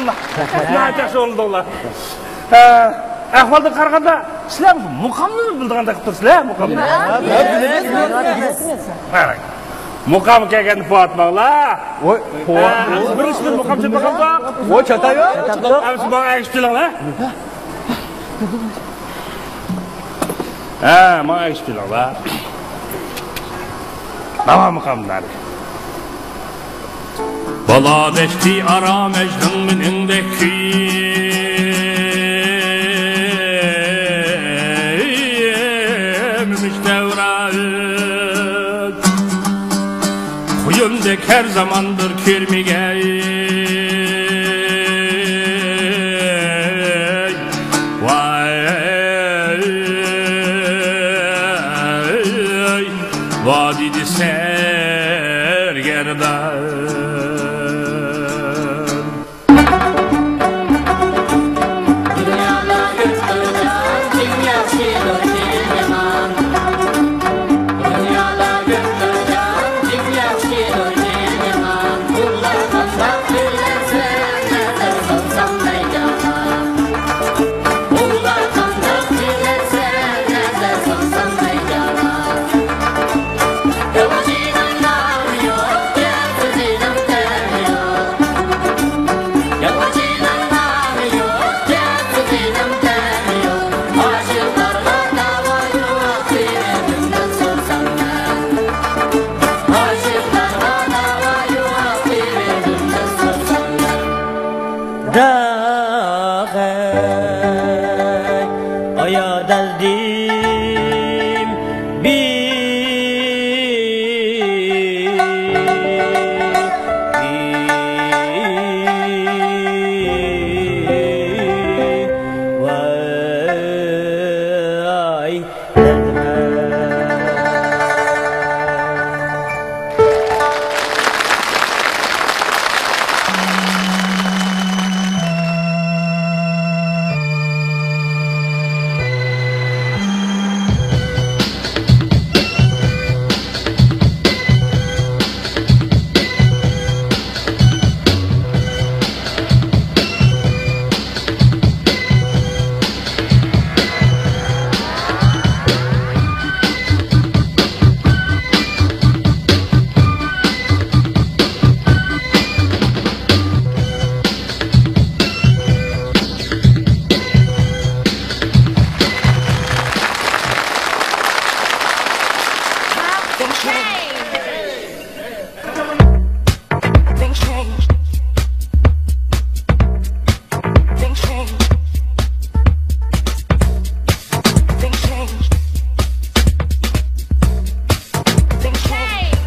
ناھايىتى ياخشى ئورۇندۇڭلار. ئە، ئەھۋالدىن قارىغاندا، سىلەر مۇقامنى بىلىدىغاندەك قىلىپ تۇرسىلەر، مۇقامنى. مۇقام كەلگەندە پوۋاتماڭلار. ۋوي، پوۋا. ئە، بىر ئىشتىن مۇقام چېلىپ باقامدۇق. ۋوي، چاتايۋا. ئەمسە ماڭا ئەگىشىپ چېلىڭلار. ھە، ماڭا ئەگىشىپ كېلىڭلار. داۋامى قالمىدى. بالا بەختى ئارام ئەجدىڭ مېنىڭدەك كۆيۈم مۇشتەۋرا. خۇيۇمدەك ھەر زامان بىر كۆرمىگەي. ۋاي، ۋادىدە سەرگەردان. داغەي ئايا دەلدىم بى ۋاي. Things change. Things change. Things change. Things change. Things change.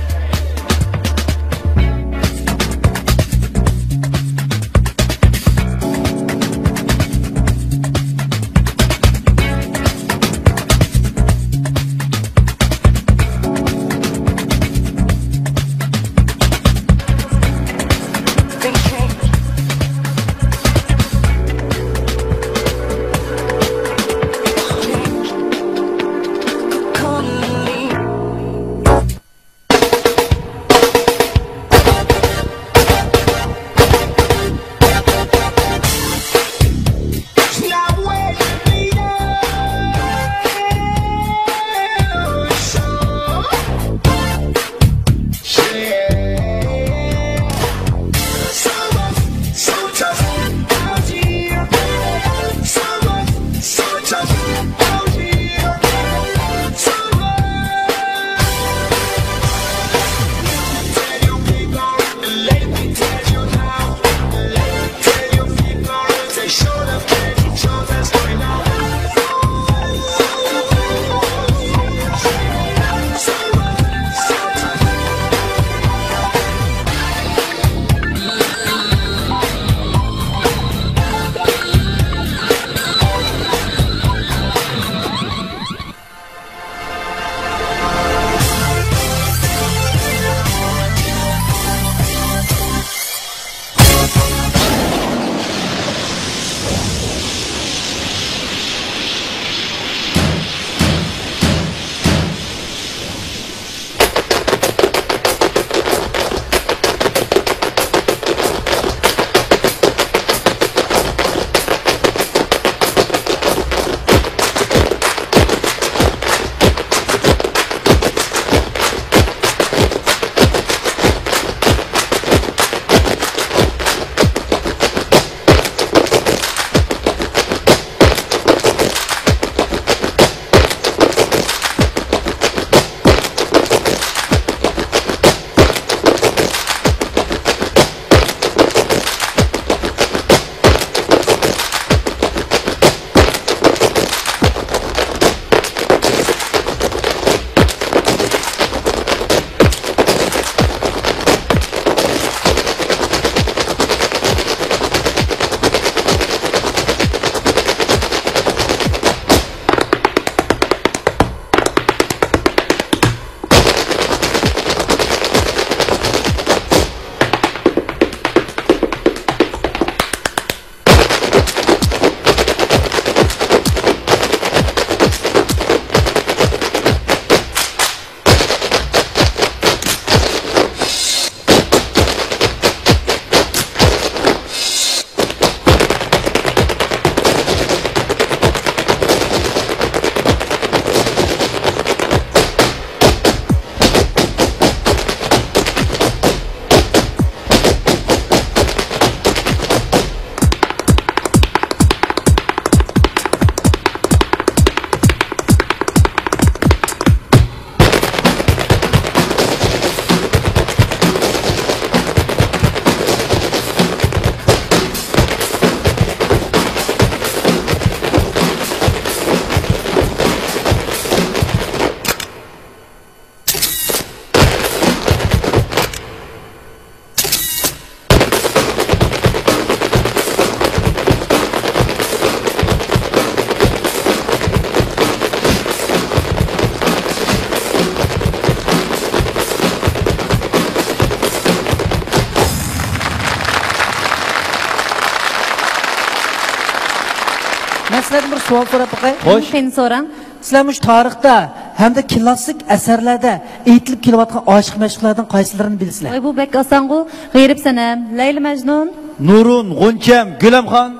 سىلەردىن بىر سوئال سوراپ باقاي. خوش. قېنى سوراڭ. سىلەر مۇشۇ تارىختا ھەمدە كلاسسىك ئەسەرلەردە ئېيتىلىپ كېلىۋاتقان ئاشىق-مەشۇقلاردىن قايسىلىرىنى بىلىسىلەر؟ ۋاي، بۇ بەك ئاسانغۇ. غېرىب سەنەم، لەيلى مەجنۇن. نۇرۇن، غۇنچەم، گۈلەمخان.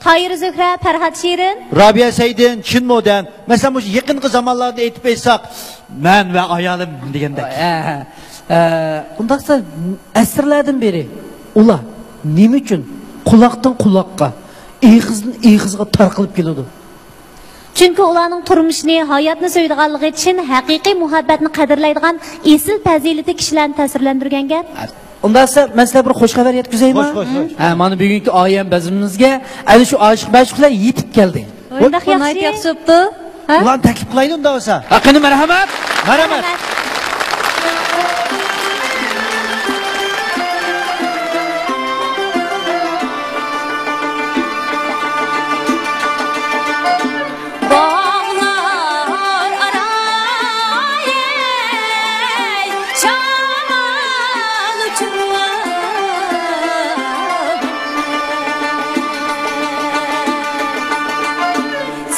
تاھىر زۆھرە، پەرھات شېرىن. رابىيە سەيدىن، چىن مودەن. مەسىلەن، مۇشۇ يېقىنقى زامانلاردا ئېيتىپ ئېيتساق، مەن ۋە ئايالىم دېگەندەك. ھە، ھە. ئە، ئۇنداقتا ئەسىرلەردىن بېرى ئۇلار نېمە ئۈچۈن قۇلاقتىن قۇلاققا، ئېغىزدىن ئېغىزغا تارقىلىپ كېلىدۇ؟ چۈنكى ئۇلارنىڭ تۇرمۇشنى، ھاياتنى سۆيىدىغانلىقى، چىن ھەقىقىي مۇھەببەتنى قەدىرلەيدىغان ئېسىل پەزىلىتى كىشىلەرنى تەسىرلەندۈرگەن گەپ. ئۇنداق دېسە، مەن سىلەر بىر خوش خەۋەر يەتكۈزەيمۇ؟ خوش، خوش، خوش. ھە، مانا بۈگۈنكى ئايەم بەزمىمىزگە ئەنە شۇ ئاشىق-مەشۇقلار يېتىپ كەلدى. ئۇنداق ياخشى. ياخشى بوپتۇ. ھە؟ ئۇلارنى تەكلىپ قىلايلى ئۇنداق بولسا. ھە، قېنى، مەرھەمەت. مەرھەمەت. باغلار ئارا، ئەي، شامال ئۇچۇپ،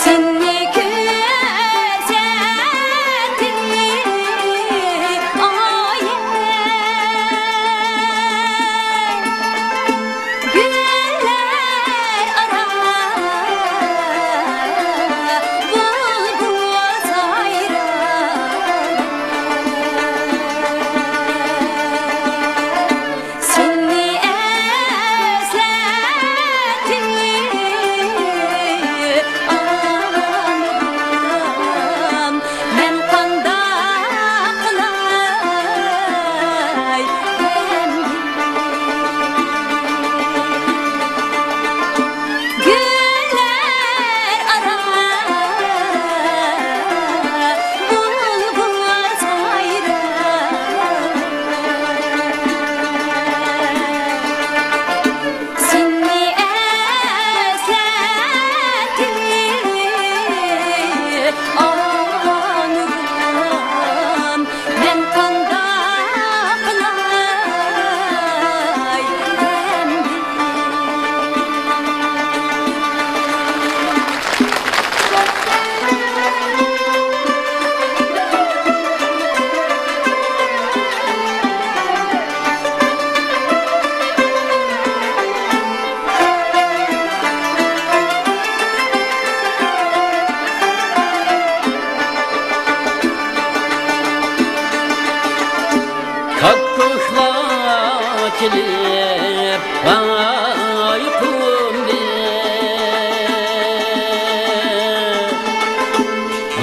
سېنى كۆرسەتتى ئايەم. گۈللەر ئارا بۇلبۇل سايراپ، سېنى ئەسلەتتى ئانام. مەن قانداق قىلاي ئەمدى؟ گۈللەر ئارا بۇلبۇل سايراپ، سېنى ئەسلەتتى ئانام. مەن قانداق قىلاي ئەمدى؟ كاككۇكلار كېلىپ ۋاي قوندى.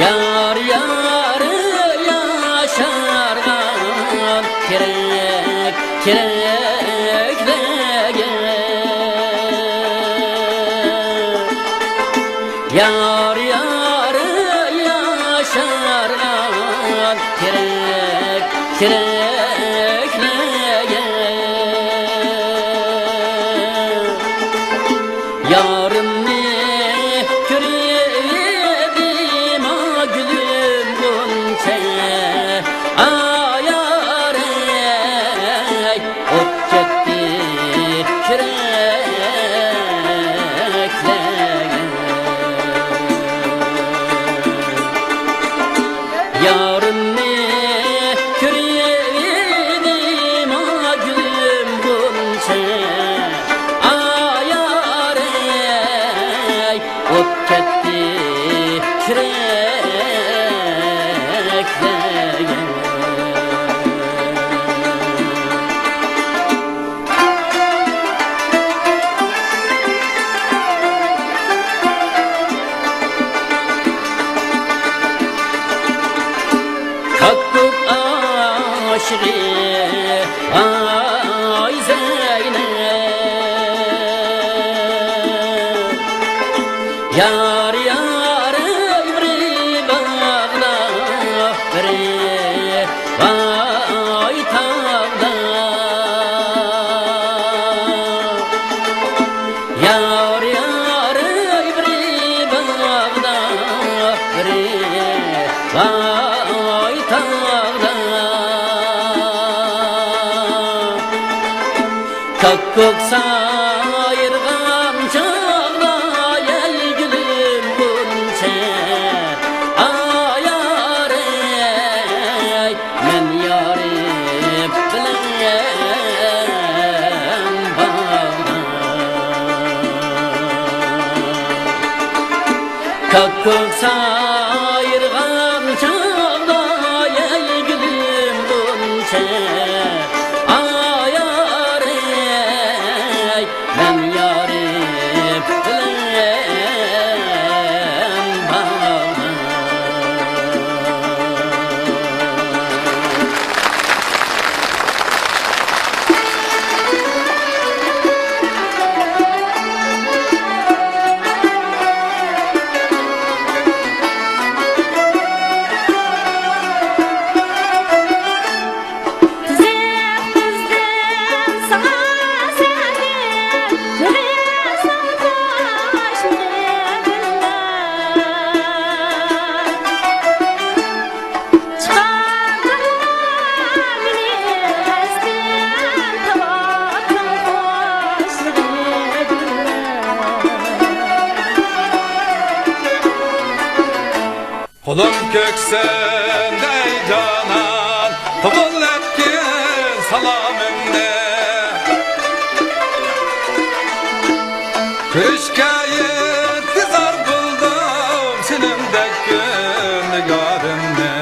يار يار ياشارغان تېرەك تېرەكلەرگە، يار يار ياشارغان تېرەك تېرەكلەرگە. يارىمنى كۆرۈۋىدىم، گۈلۈم غۇنچە، ئايارەي، ئوت كەتتى يۈرەكلەرگە. يارىمنى كۆرۈۋىدىم، گۈلۈم غۇنچە، ئايارەي، ئوت كەتتى يۈرەكلەرگە. كاككۇك ئاشىقى، ئاي زەينەپ. يار يار بىرى باغدا، بىرى ۋاي تاغدا. يار يار بىرى باغدا، بىرى ۋاي تاغدا. كاككۇك سايرىغان چاغدا، يەل گۈلۈم كۆكسۈمدە ئەي جانان، قوبۇل ئەتكىن سالامىمنى. كۆرۈشكە ئىنتىزار بولدۇم سېنىڭدەك گۈل نىگارىمنى،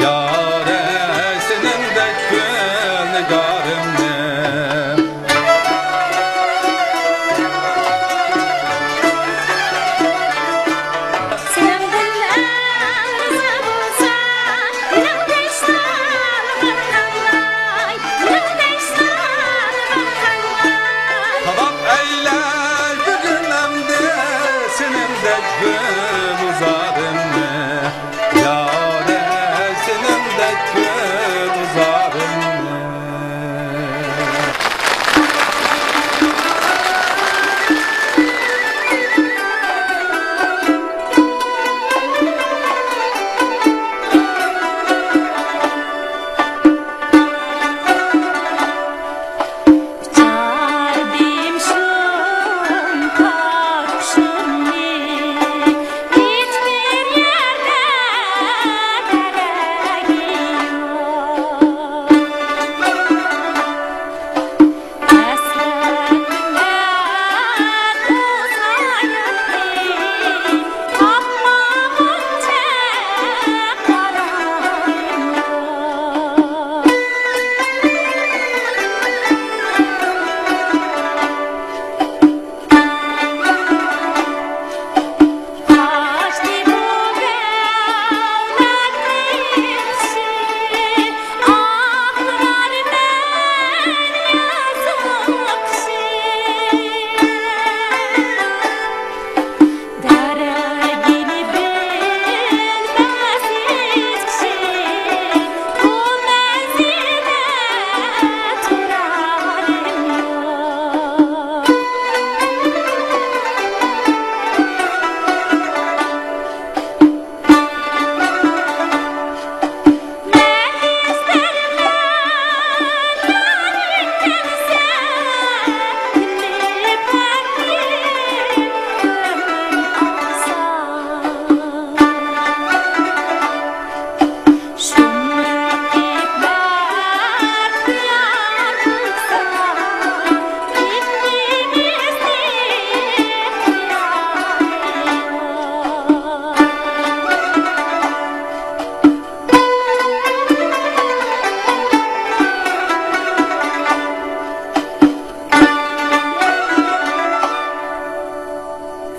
يارەي، سېنىڭدەك گۈل نىگارىمنى. سېنىڭدىن ئەڭ رازى بولسا، مېنىڭ تەشنالىقىم قاڭلاي، مېنىڭ تەشنالىقىم قاڭلاي. تاۋاپ ئەيلەي بۈگۈن ئەمدى سېنىڭدەك گۈلزارىمنى، يارەي، سېنىڭدەك گۈلزارىمنى.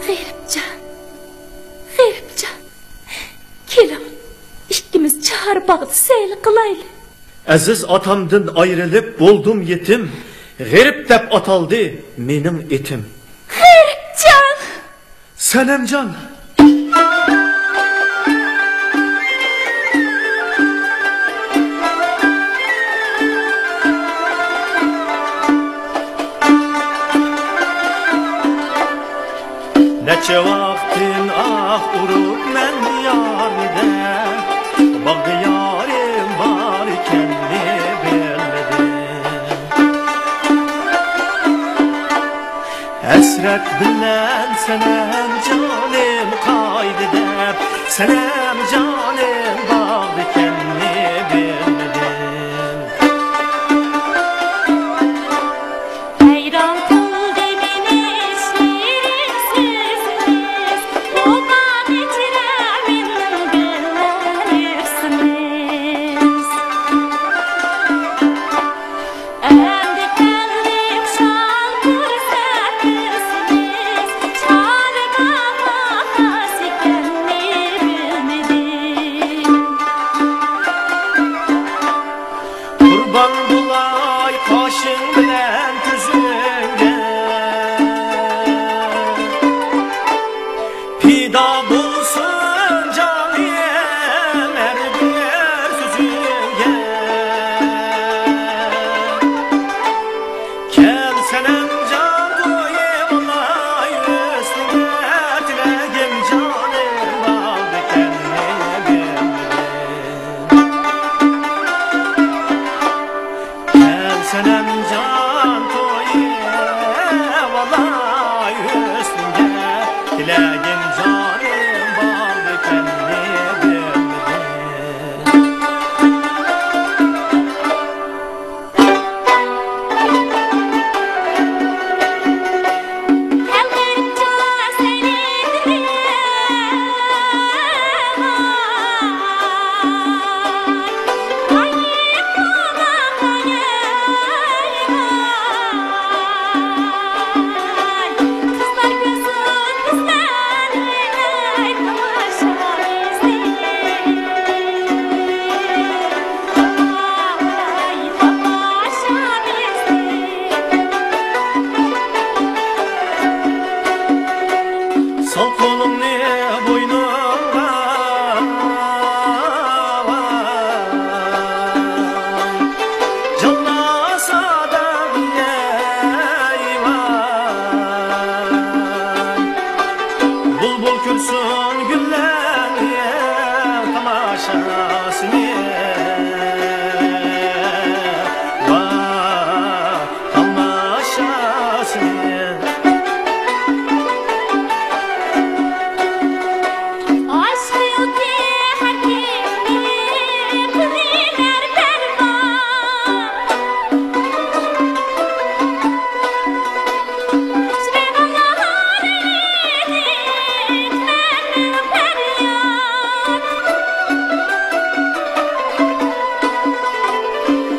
غېرىبجان، غېرىبجان، كېلىڭ، ئىككىمىز چارباغدا سەيلە قىلايلى. ئەزىز ئاتامدىن ئايرىلىپ بولدۇم يېتىم، غېرىب دەپ ئاتالدى مېنىڭ ئېتىم. غېرىبجان! سەنەمجان! نەچچە ۋاقىتتىن ئاھ ئۇرۇپ مەن يار دەپ، باغدا يارىم بار ئىكەننى بىلمىدىم. ھەسرەت بىلەن سەنەم جانىم قايدى دەپ، سەنەم جانىم باغدا ئىكەننى بىلمىدىم. ھەيران قىلدى مېنى شېرىن سۆزىڭىز، بۇ باغ ئىچىدە مېنىڭ بىللە يۈرسىڭىز. ئەمدى كەلدى خۇشال پۇرسەت، بىلسىڭىز، چارباغ خاس ئىكەننى بىلمىدىم.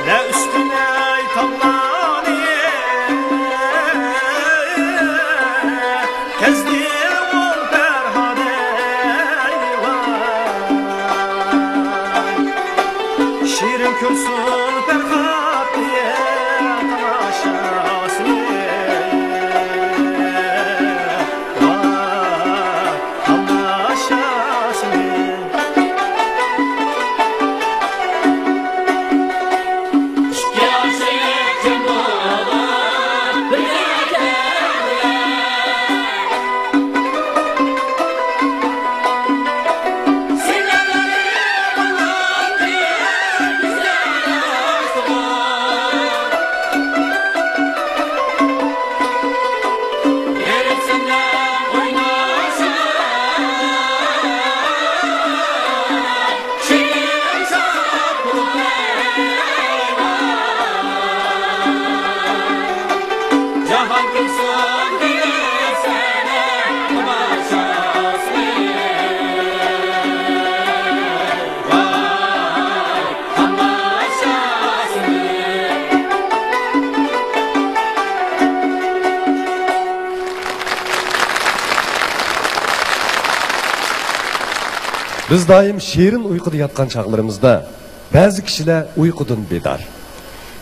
نە ئۈستۈن ئەي تاغلارنى كەزدى ئۇ پەرھادەي ۋاي. شېرىن كۆرسۇن پەرھادنى تاماشاسىنى. ۋاي، تاماشاسىنى. بىز دائىم شېرىن ئۇيقۇدا ياتقان چاغلىرىمىزدا، بەزى كىشىلەر ئۇيقۇدىن بىدار.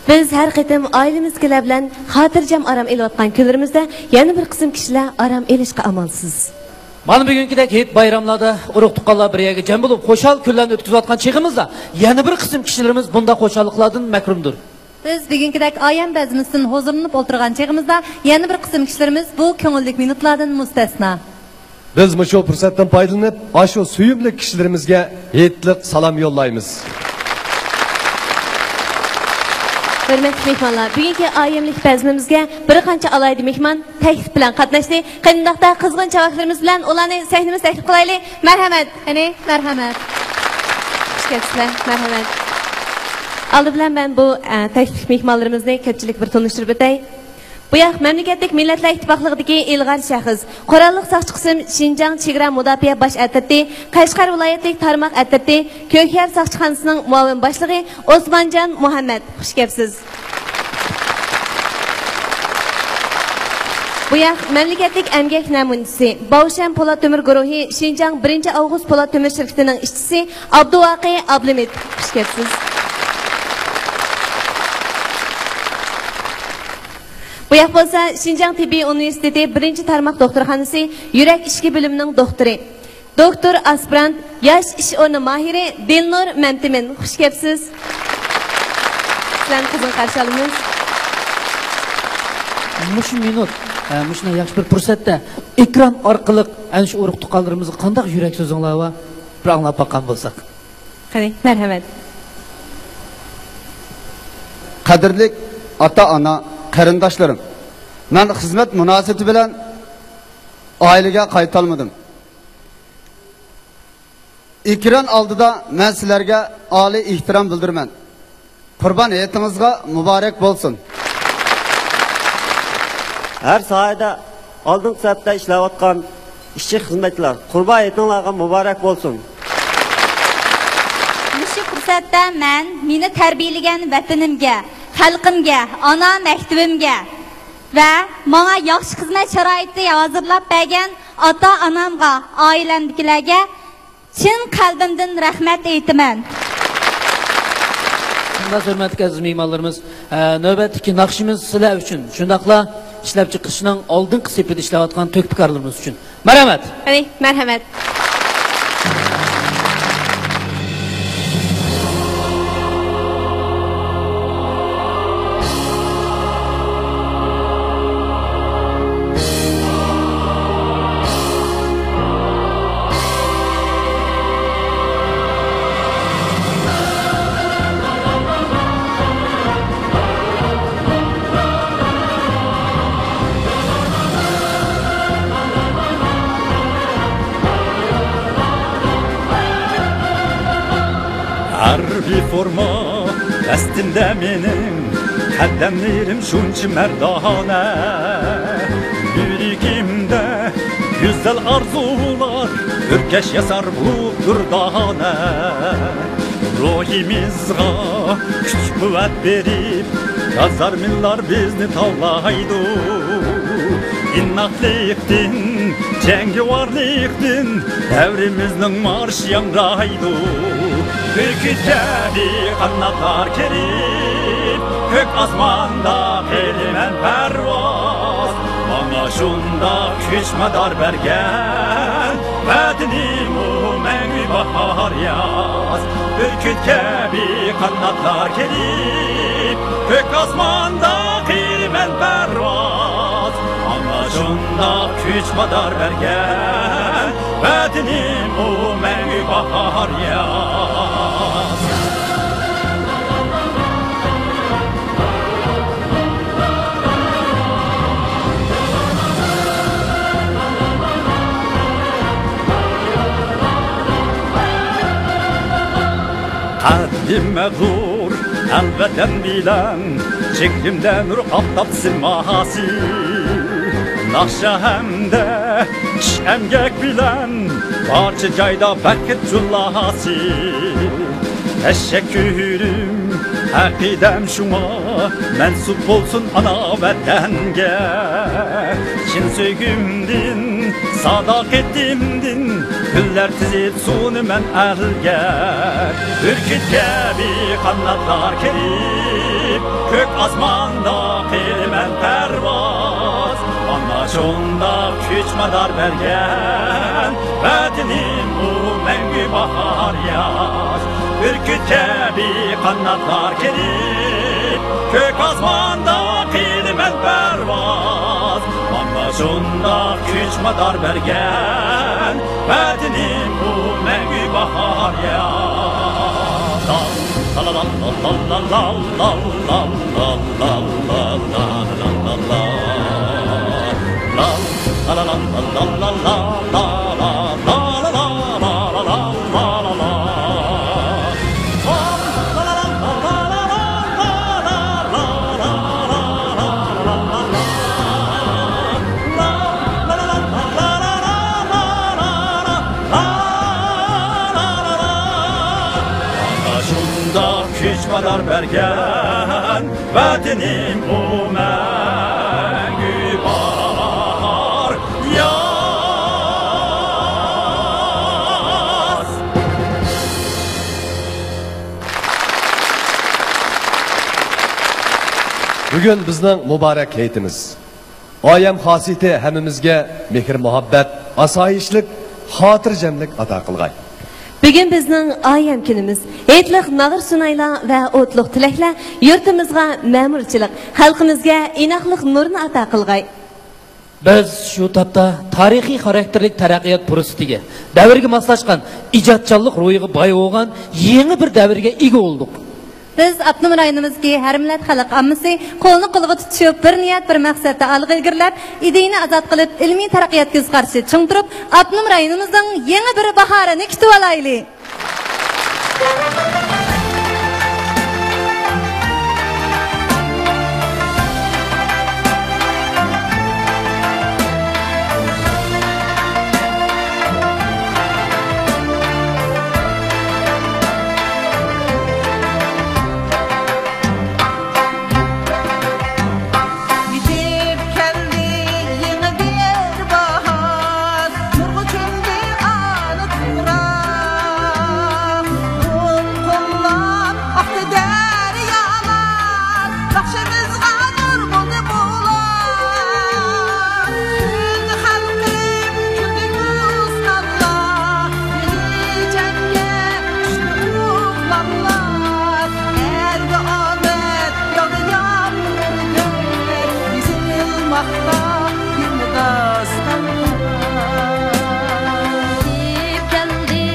بىز ھەر قېتىم ئائىلىمىزدىكىلەر بىلەن خاتىرجەم ئارام ئېلىۋاتقان كۈنلىرىمىزدە، يەنە بىر قىسىم كىشىلەر ئارام ئېلىشقا ئامالسىز. مانا بۈگۈنكىدەك ھېيت بايراملاردا ئۇرۇق-تۇغقانلار بىر يەرگە جەم بولۇپ، خۇشال كۈنلەرنى ئۆتكۈزۈۋاتقان چېغىمىزدا، يەنە بىر قىسىم كىشىلىرىمىز بۇنداق خۇشاللىقلاردىن مەھرۇمدۇر. بىز بۈگۈنكىدەك ئايەم بەزمىسىدىن ھۇزۇرلىنىپ ئولتۇرغان چېغىمىزدا، يەنە بىر قىسىم كىشىلىرىمىز بۇ كۆڭۈللۈك مىنۇتلاردىن مۇستەسنا. بىز مۇشۇ پۇرسەتتىن پايدىلىنىپ، ئاشۇ سۆيۈملۈك كىشىلىرىمىزگە ھېيتلىق سالام يوللايمىز. ھۆرمەتلىك مېھمانلار، بۈگۈنكى ئايەملىك بەزمىمىزگە بىر قانچە ئالاھىدە مېھمان تەكلىپ بىلەن قاتناشتى. قېنى ئۇنداقتا قىزغىن چاۋاكلىرىمىز بىلەن ئۇلارنى سەھنىمىزگە تەكلىپ قىلايلى. مەرھەمەت! قېنى، مەرھەمەت! خۇش كەپسىلەر، مەرھەمەت! ئالدى بىلەن مەن بۇ، ئە، تەكلىپلىك مېھمانلىرىمىزنى كۆپچىلىككە بىر تونۇشتۇرۇپ ئۆتەي. بۇ ياق مەملىكەتلىك مىللەتلەر ئىتتىپاقلىقىدىكى ئىلغار شەخس، قوراللىق ساقچى قىسىم شىنجاڭ چېگرا مۇداپىئە باش ئەترىتى، قەشقەر ۋىلايەتلىك تارماق ئەترىتى، كۆكيەر ساقچىخانىسىنىڭ مۇئاۋىن باشلىقى ئوسمانجان مۇھەممەد. خۇش كەپسىز. بۇ ياق مەملىكەتلىك ئەمگەك نەمۇنىچىسى، باۋشەن پولات تۆمۈر گۇرۇھى شىنجاڭ بىرىنچى ئاۋغۇست پولات تۆمۈر شىركىتىنىڭ ئىشچىسى ئابدۇۋاقى ئابلىمىت. خۇش كەپسىز. بۇ ياق بولسا شىنجاڭ تېببىي ئۇنىۋېرسىتېتى بىرىنچى تارماق دوختۇرخانىسى يۈرەك ئىچكى بۆلۈمىنىڭ دوختۇرى، دوكتور ئاسپىرانت، ياش ئىش ئورنى ماھىرى دىلنۇر مەمتىمىن. خۇش كەپسىز. سىلەرنى قىزغىن قارشى ئالىمىز. مۇشۇ مىنۇت، ئە، مۇشۇنداق ياخشى بىر پۇرسەتتە ئېكران ئارقىلىق ئەنە شۇ ئۇرۇق-تۇغقانلىرىمىزغا قانداق يۈرەك سۆزۈڭلار بار؟ بىر ئاڭلاپ باققان بولساق. قېنى، مەرھەمەت. قەدىرلىك ئاتا-ئانا، قېرىنداشلىرىم، مەن خىزمەت مۇناسىۋىتى بىلەن ئائىلىگە قايتالمىدىم. ئېكران ئالدىدا مەن سىلەرگە ئالىي ئېھتىرام بىلدۈرىمەن. قۇربان ھېيتىڭىزغا مۇبارەك بولسۇن! ھەر ساھەدە ئالدىنقى سەپتە ئىشلەۋاتقان ئىشچى-خىزمەتچىلەر، قۇربان ھېيتىڭلارغا مۇبارەك بولسۇن! مۇشۇ پۇرسەتتە مەن مېنى تەربىيەلىگەن ۋەتىنىمگە، خەلقىمگە، ئانا مەكتىۋىمگە ۋە ماڭا ياخشى خىزمەت شارائىتى ھازىرلاپ بەرگەن ئاتا-ئانامغا، ئائىلەمدىكىلەرگە چىن قەلبىمدىن رەھمەت ئېيتىمەن. شۇنداق، ھۆرمەتلىك ئەزىز مېھمانلىرىمىز، ئە، نۆۋەتتىكى ناخشىمىز سىلەر ئۈچۈن، شۇنداقلا ئىشلەپچىقىرىشنىڭ ئالدىنقى سېپىدە ئىشلەۋاتقان تۆھپىكارلىرىمىز ئۈچۈن. مەرھەمەت! ئەي، مەرھەمەت! ھەربىي فورما ئەستىمدە مېنىڭ، قەدەملىرىم شۇنچە مەردانە. يۈرىكىمدە گۈزەل ئارزۇلار، ئۆركەش ياسار بۇ دۇردانە. روھىمىزغا كۈچ-قۇۋۋەت بېرىپ، گازارمىنلار بىزنى تاۋلايدۇ. ئىناقلىقتىن، جەڭگىۋارلىقتىن دەۋرىمىزنىڭ مارشى ياڭرايدۇ. بۈركۈت كەبى قاناتلار كېرىپ، كۆك ئاسماندا قىلىمەن پەرۋاز. ماڭا شۇنداق كۈچ-مادار بەرگەن، ۋەتىنىمۇ مەڭگۈ باھار ياز. بۈركۈت كەبى قاناتلار كېرىپ، كۆك ئاسماندا قىلىمەن پەرۋاز. ماڭا شۇنداق كۈچ-مادار بەرگەن، ۋەتىنىمۇ مەڭگۈ باھار ياز. قەددىم مەغرۇر ئەل ۋەتەن بىلەن، چېھرىمدە نۇر ئاپتاپ سىماسى. ناخشا ھەمدە ئىش ئەمگەك بىلەن، بارچە جايدا بەخت جۇلاسى. تەشەككۈرۈم، ئەقىدەم شۇڭا مەنسۇپ بولسۇن ئانا ۋەتەنگە. چىن سۆيگۈمدىن، ساداقىتىمدىن گۈللەر تىزىپ سۇنىمەن ئەلگە. بۈركۈت كەبى قاناتلار كېرىپ، كۆك ئاسماندا قىلىمەن پەرۋاز. ماڭا شۇنداق كۈچ-مادار بەرگەن، ۋەتىنىم بۇ مەڭگۈ باھار ياز. بۈركۈت كەبى قاناتلار كېرىپ، كۆك ئاسماندا قىلىمەن پەرۋاز. ماڭا شۇنداق كۈچ-مادار بەرگەن، ۋەتىنىم بۇ مەڭگۈ باھار ياز. شۇنداق كۈچ-مادار بەرگەن، ۋەتىنىم بۇ مەڭگۈ باھار ياز. بۈگۈن بىزنىڭ مۇبارەك ھېيتىمىز. ئايەم خاسىيىتى ھەممىمىزگە مېھىر-مۇھەببەت، ئاسايىشلىق، خاتىرجەملىك ئاتا قىلغاي. بۈگۈن بىزنىڭ ئايەم كۈنىمىز. ھېيتلىق ناغرا-سۇنايلار ۋە ئوتلۇق تىلەكلەر يۇرتىمىزغا مەمۇرچىلىق، خەلقىمىزگە ئىناقلىق نۇرىنى ئاتا قىلغاي. بىز شۇ تاپتا تارىخىي خاراكتېرلىك تەرەققىيات پۇرسىتىگە، دەۋرگە ماسلاشقان، ئىجادچانلىق روھىغا باي بولغان يېڭى بىر دەۋرگە ئىگە بولدۇق. بىز ئاپتونوم رايونىمىزدىكى ھەر مىللەت خەلق ئاممىسى قولنى قولغا تۇتۇشۇپ، بىر نىيەت، بىر مەقسەتتە ئالغا ئىلگىرىلەپ، ئىدىيىنى ئازاد قىلىپ، ئىلمىي تەرەققىيات كۆز قارىشى چىڭ تۇرۇپ، ئاپتونوم رايونىمىزنىڭ يېڭى بىر باھارىنى كۈتۈۋالايلى! يېتىپ كەلدى يېڭى بىر باھار، نۇرغا چۆمدى ئانا تۇپراق. دولقۇنلاپ ئاقتى دەريالار، ناخشىمىزغا نۇر بولدى بۇلار. كۈلدى خەلقىم، كۈلدى بوستانلار، يېڭى جەڭگە چۈشتى ئوغلانلار. ئەرگە ئادەت ياغدى يامغۇردەك، يېزىلماقتا يېڭى داستانلار. يېتىپ كەلدى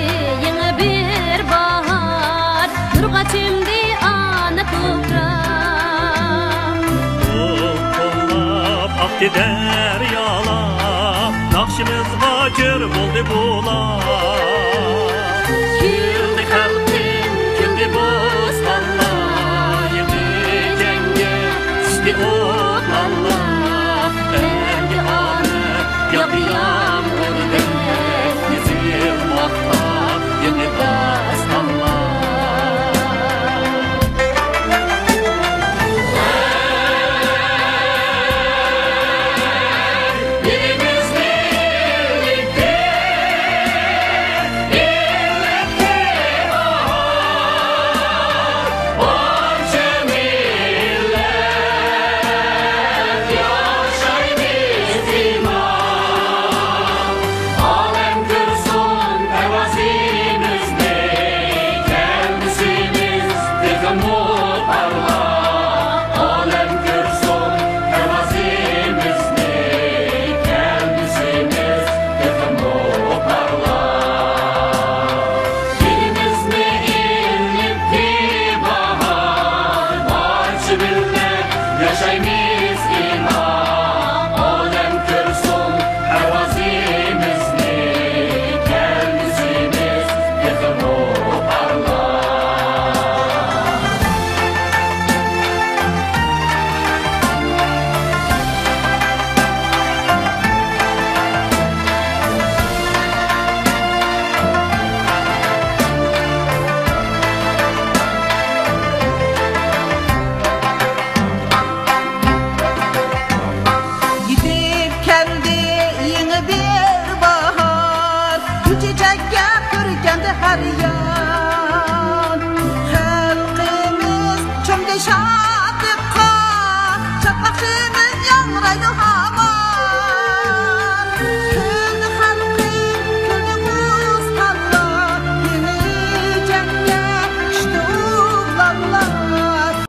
يېڭى بىر باھار، نۇرغا چۆمدى ئانا تۇپراق. دولقۇنلاپ ئاقتى دەريالار، ناخشىمىزغا جۆر بولدى بۇلار. كۈلدى خەلقىم، كۈلدى قەرىيە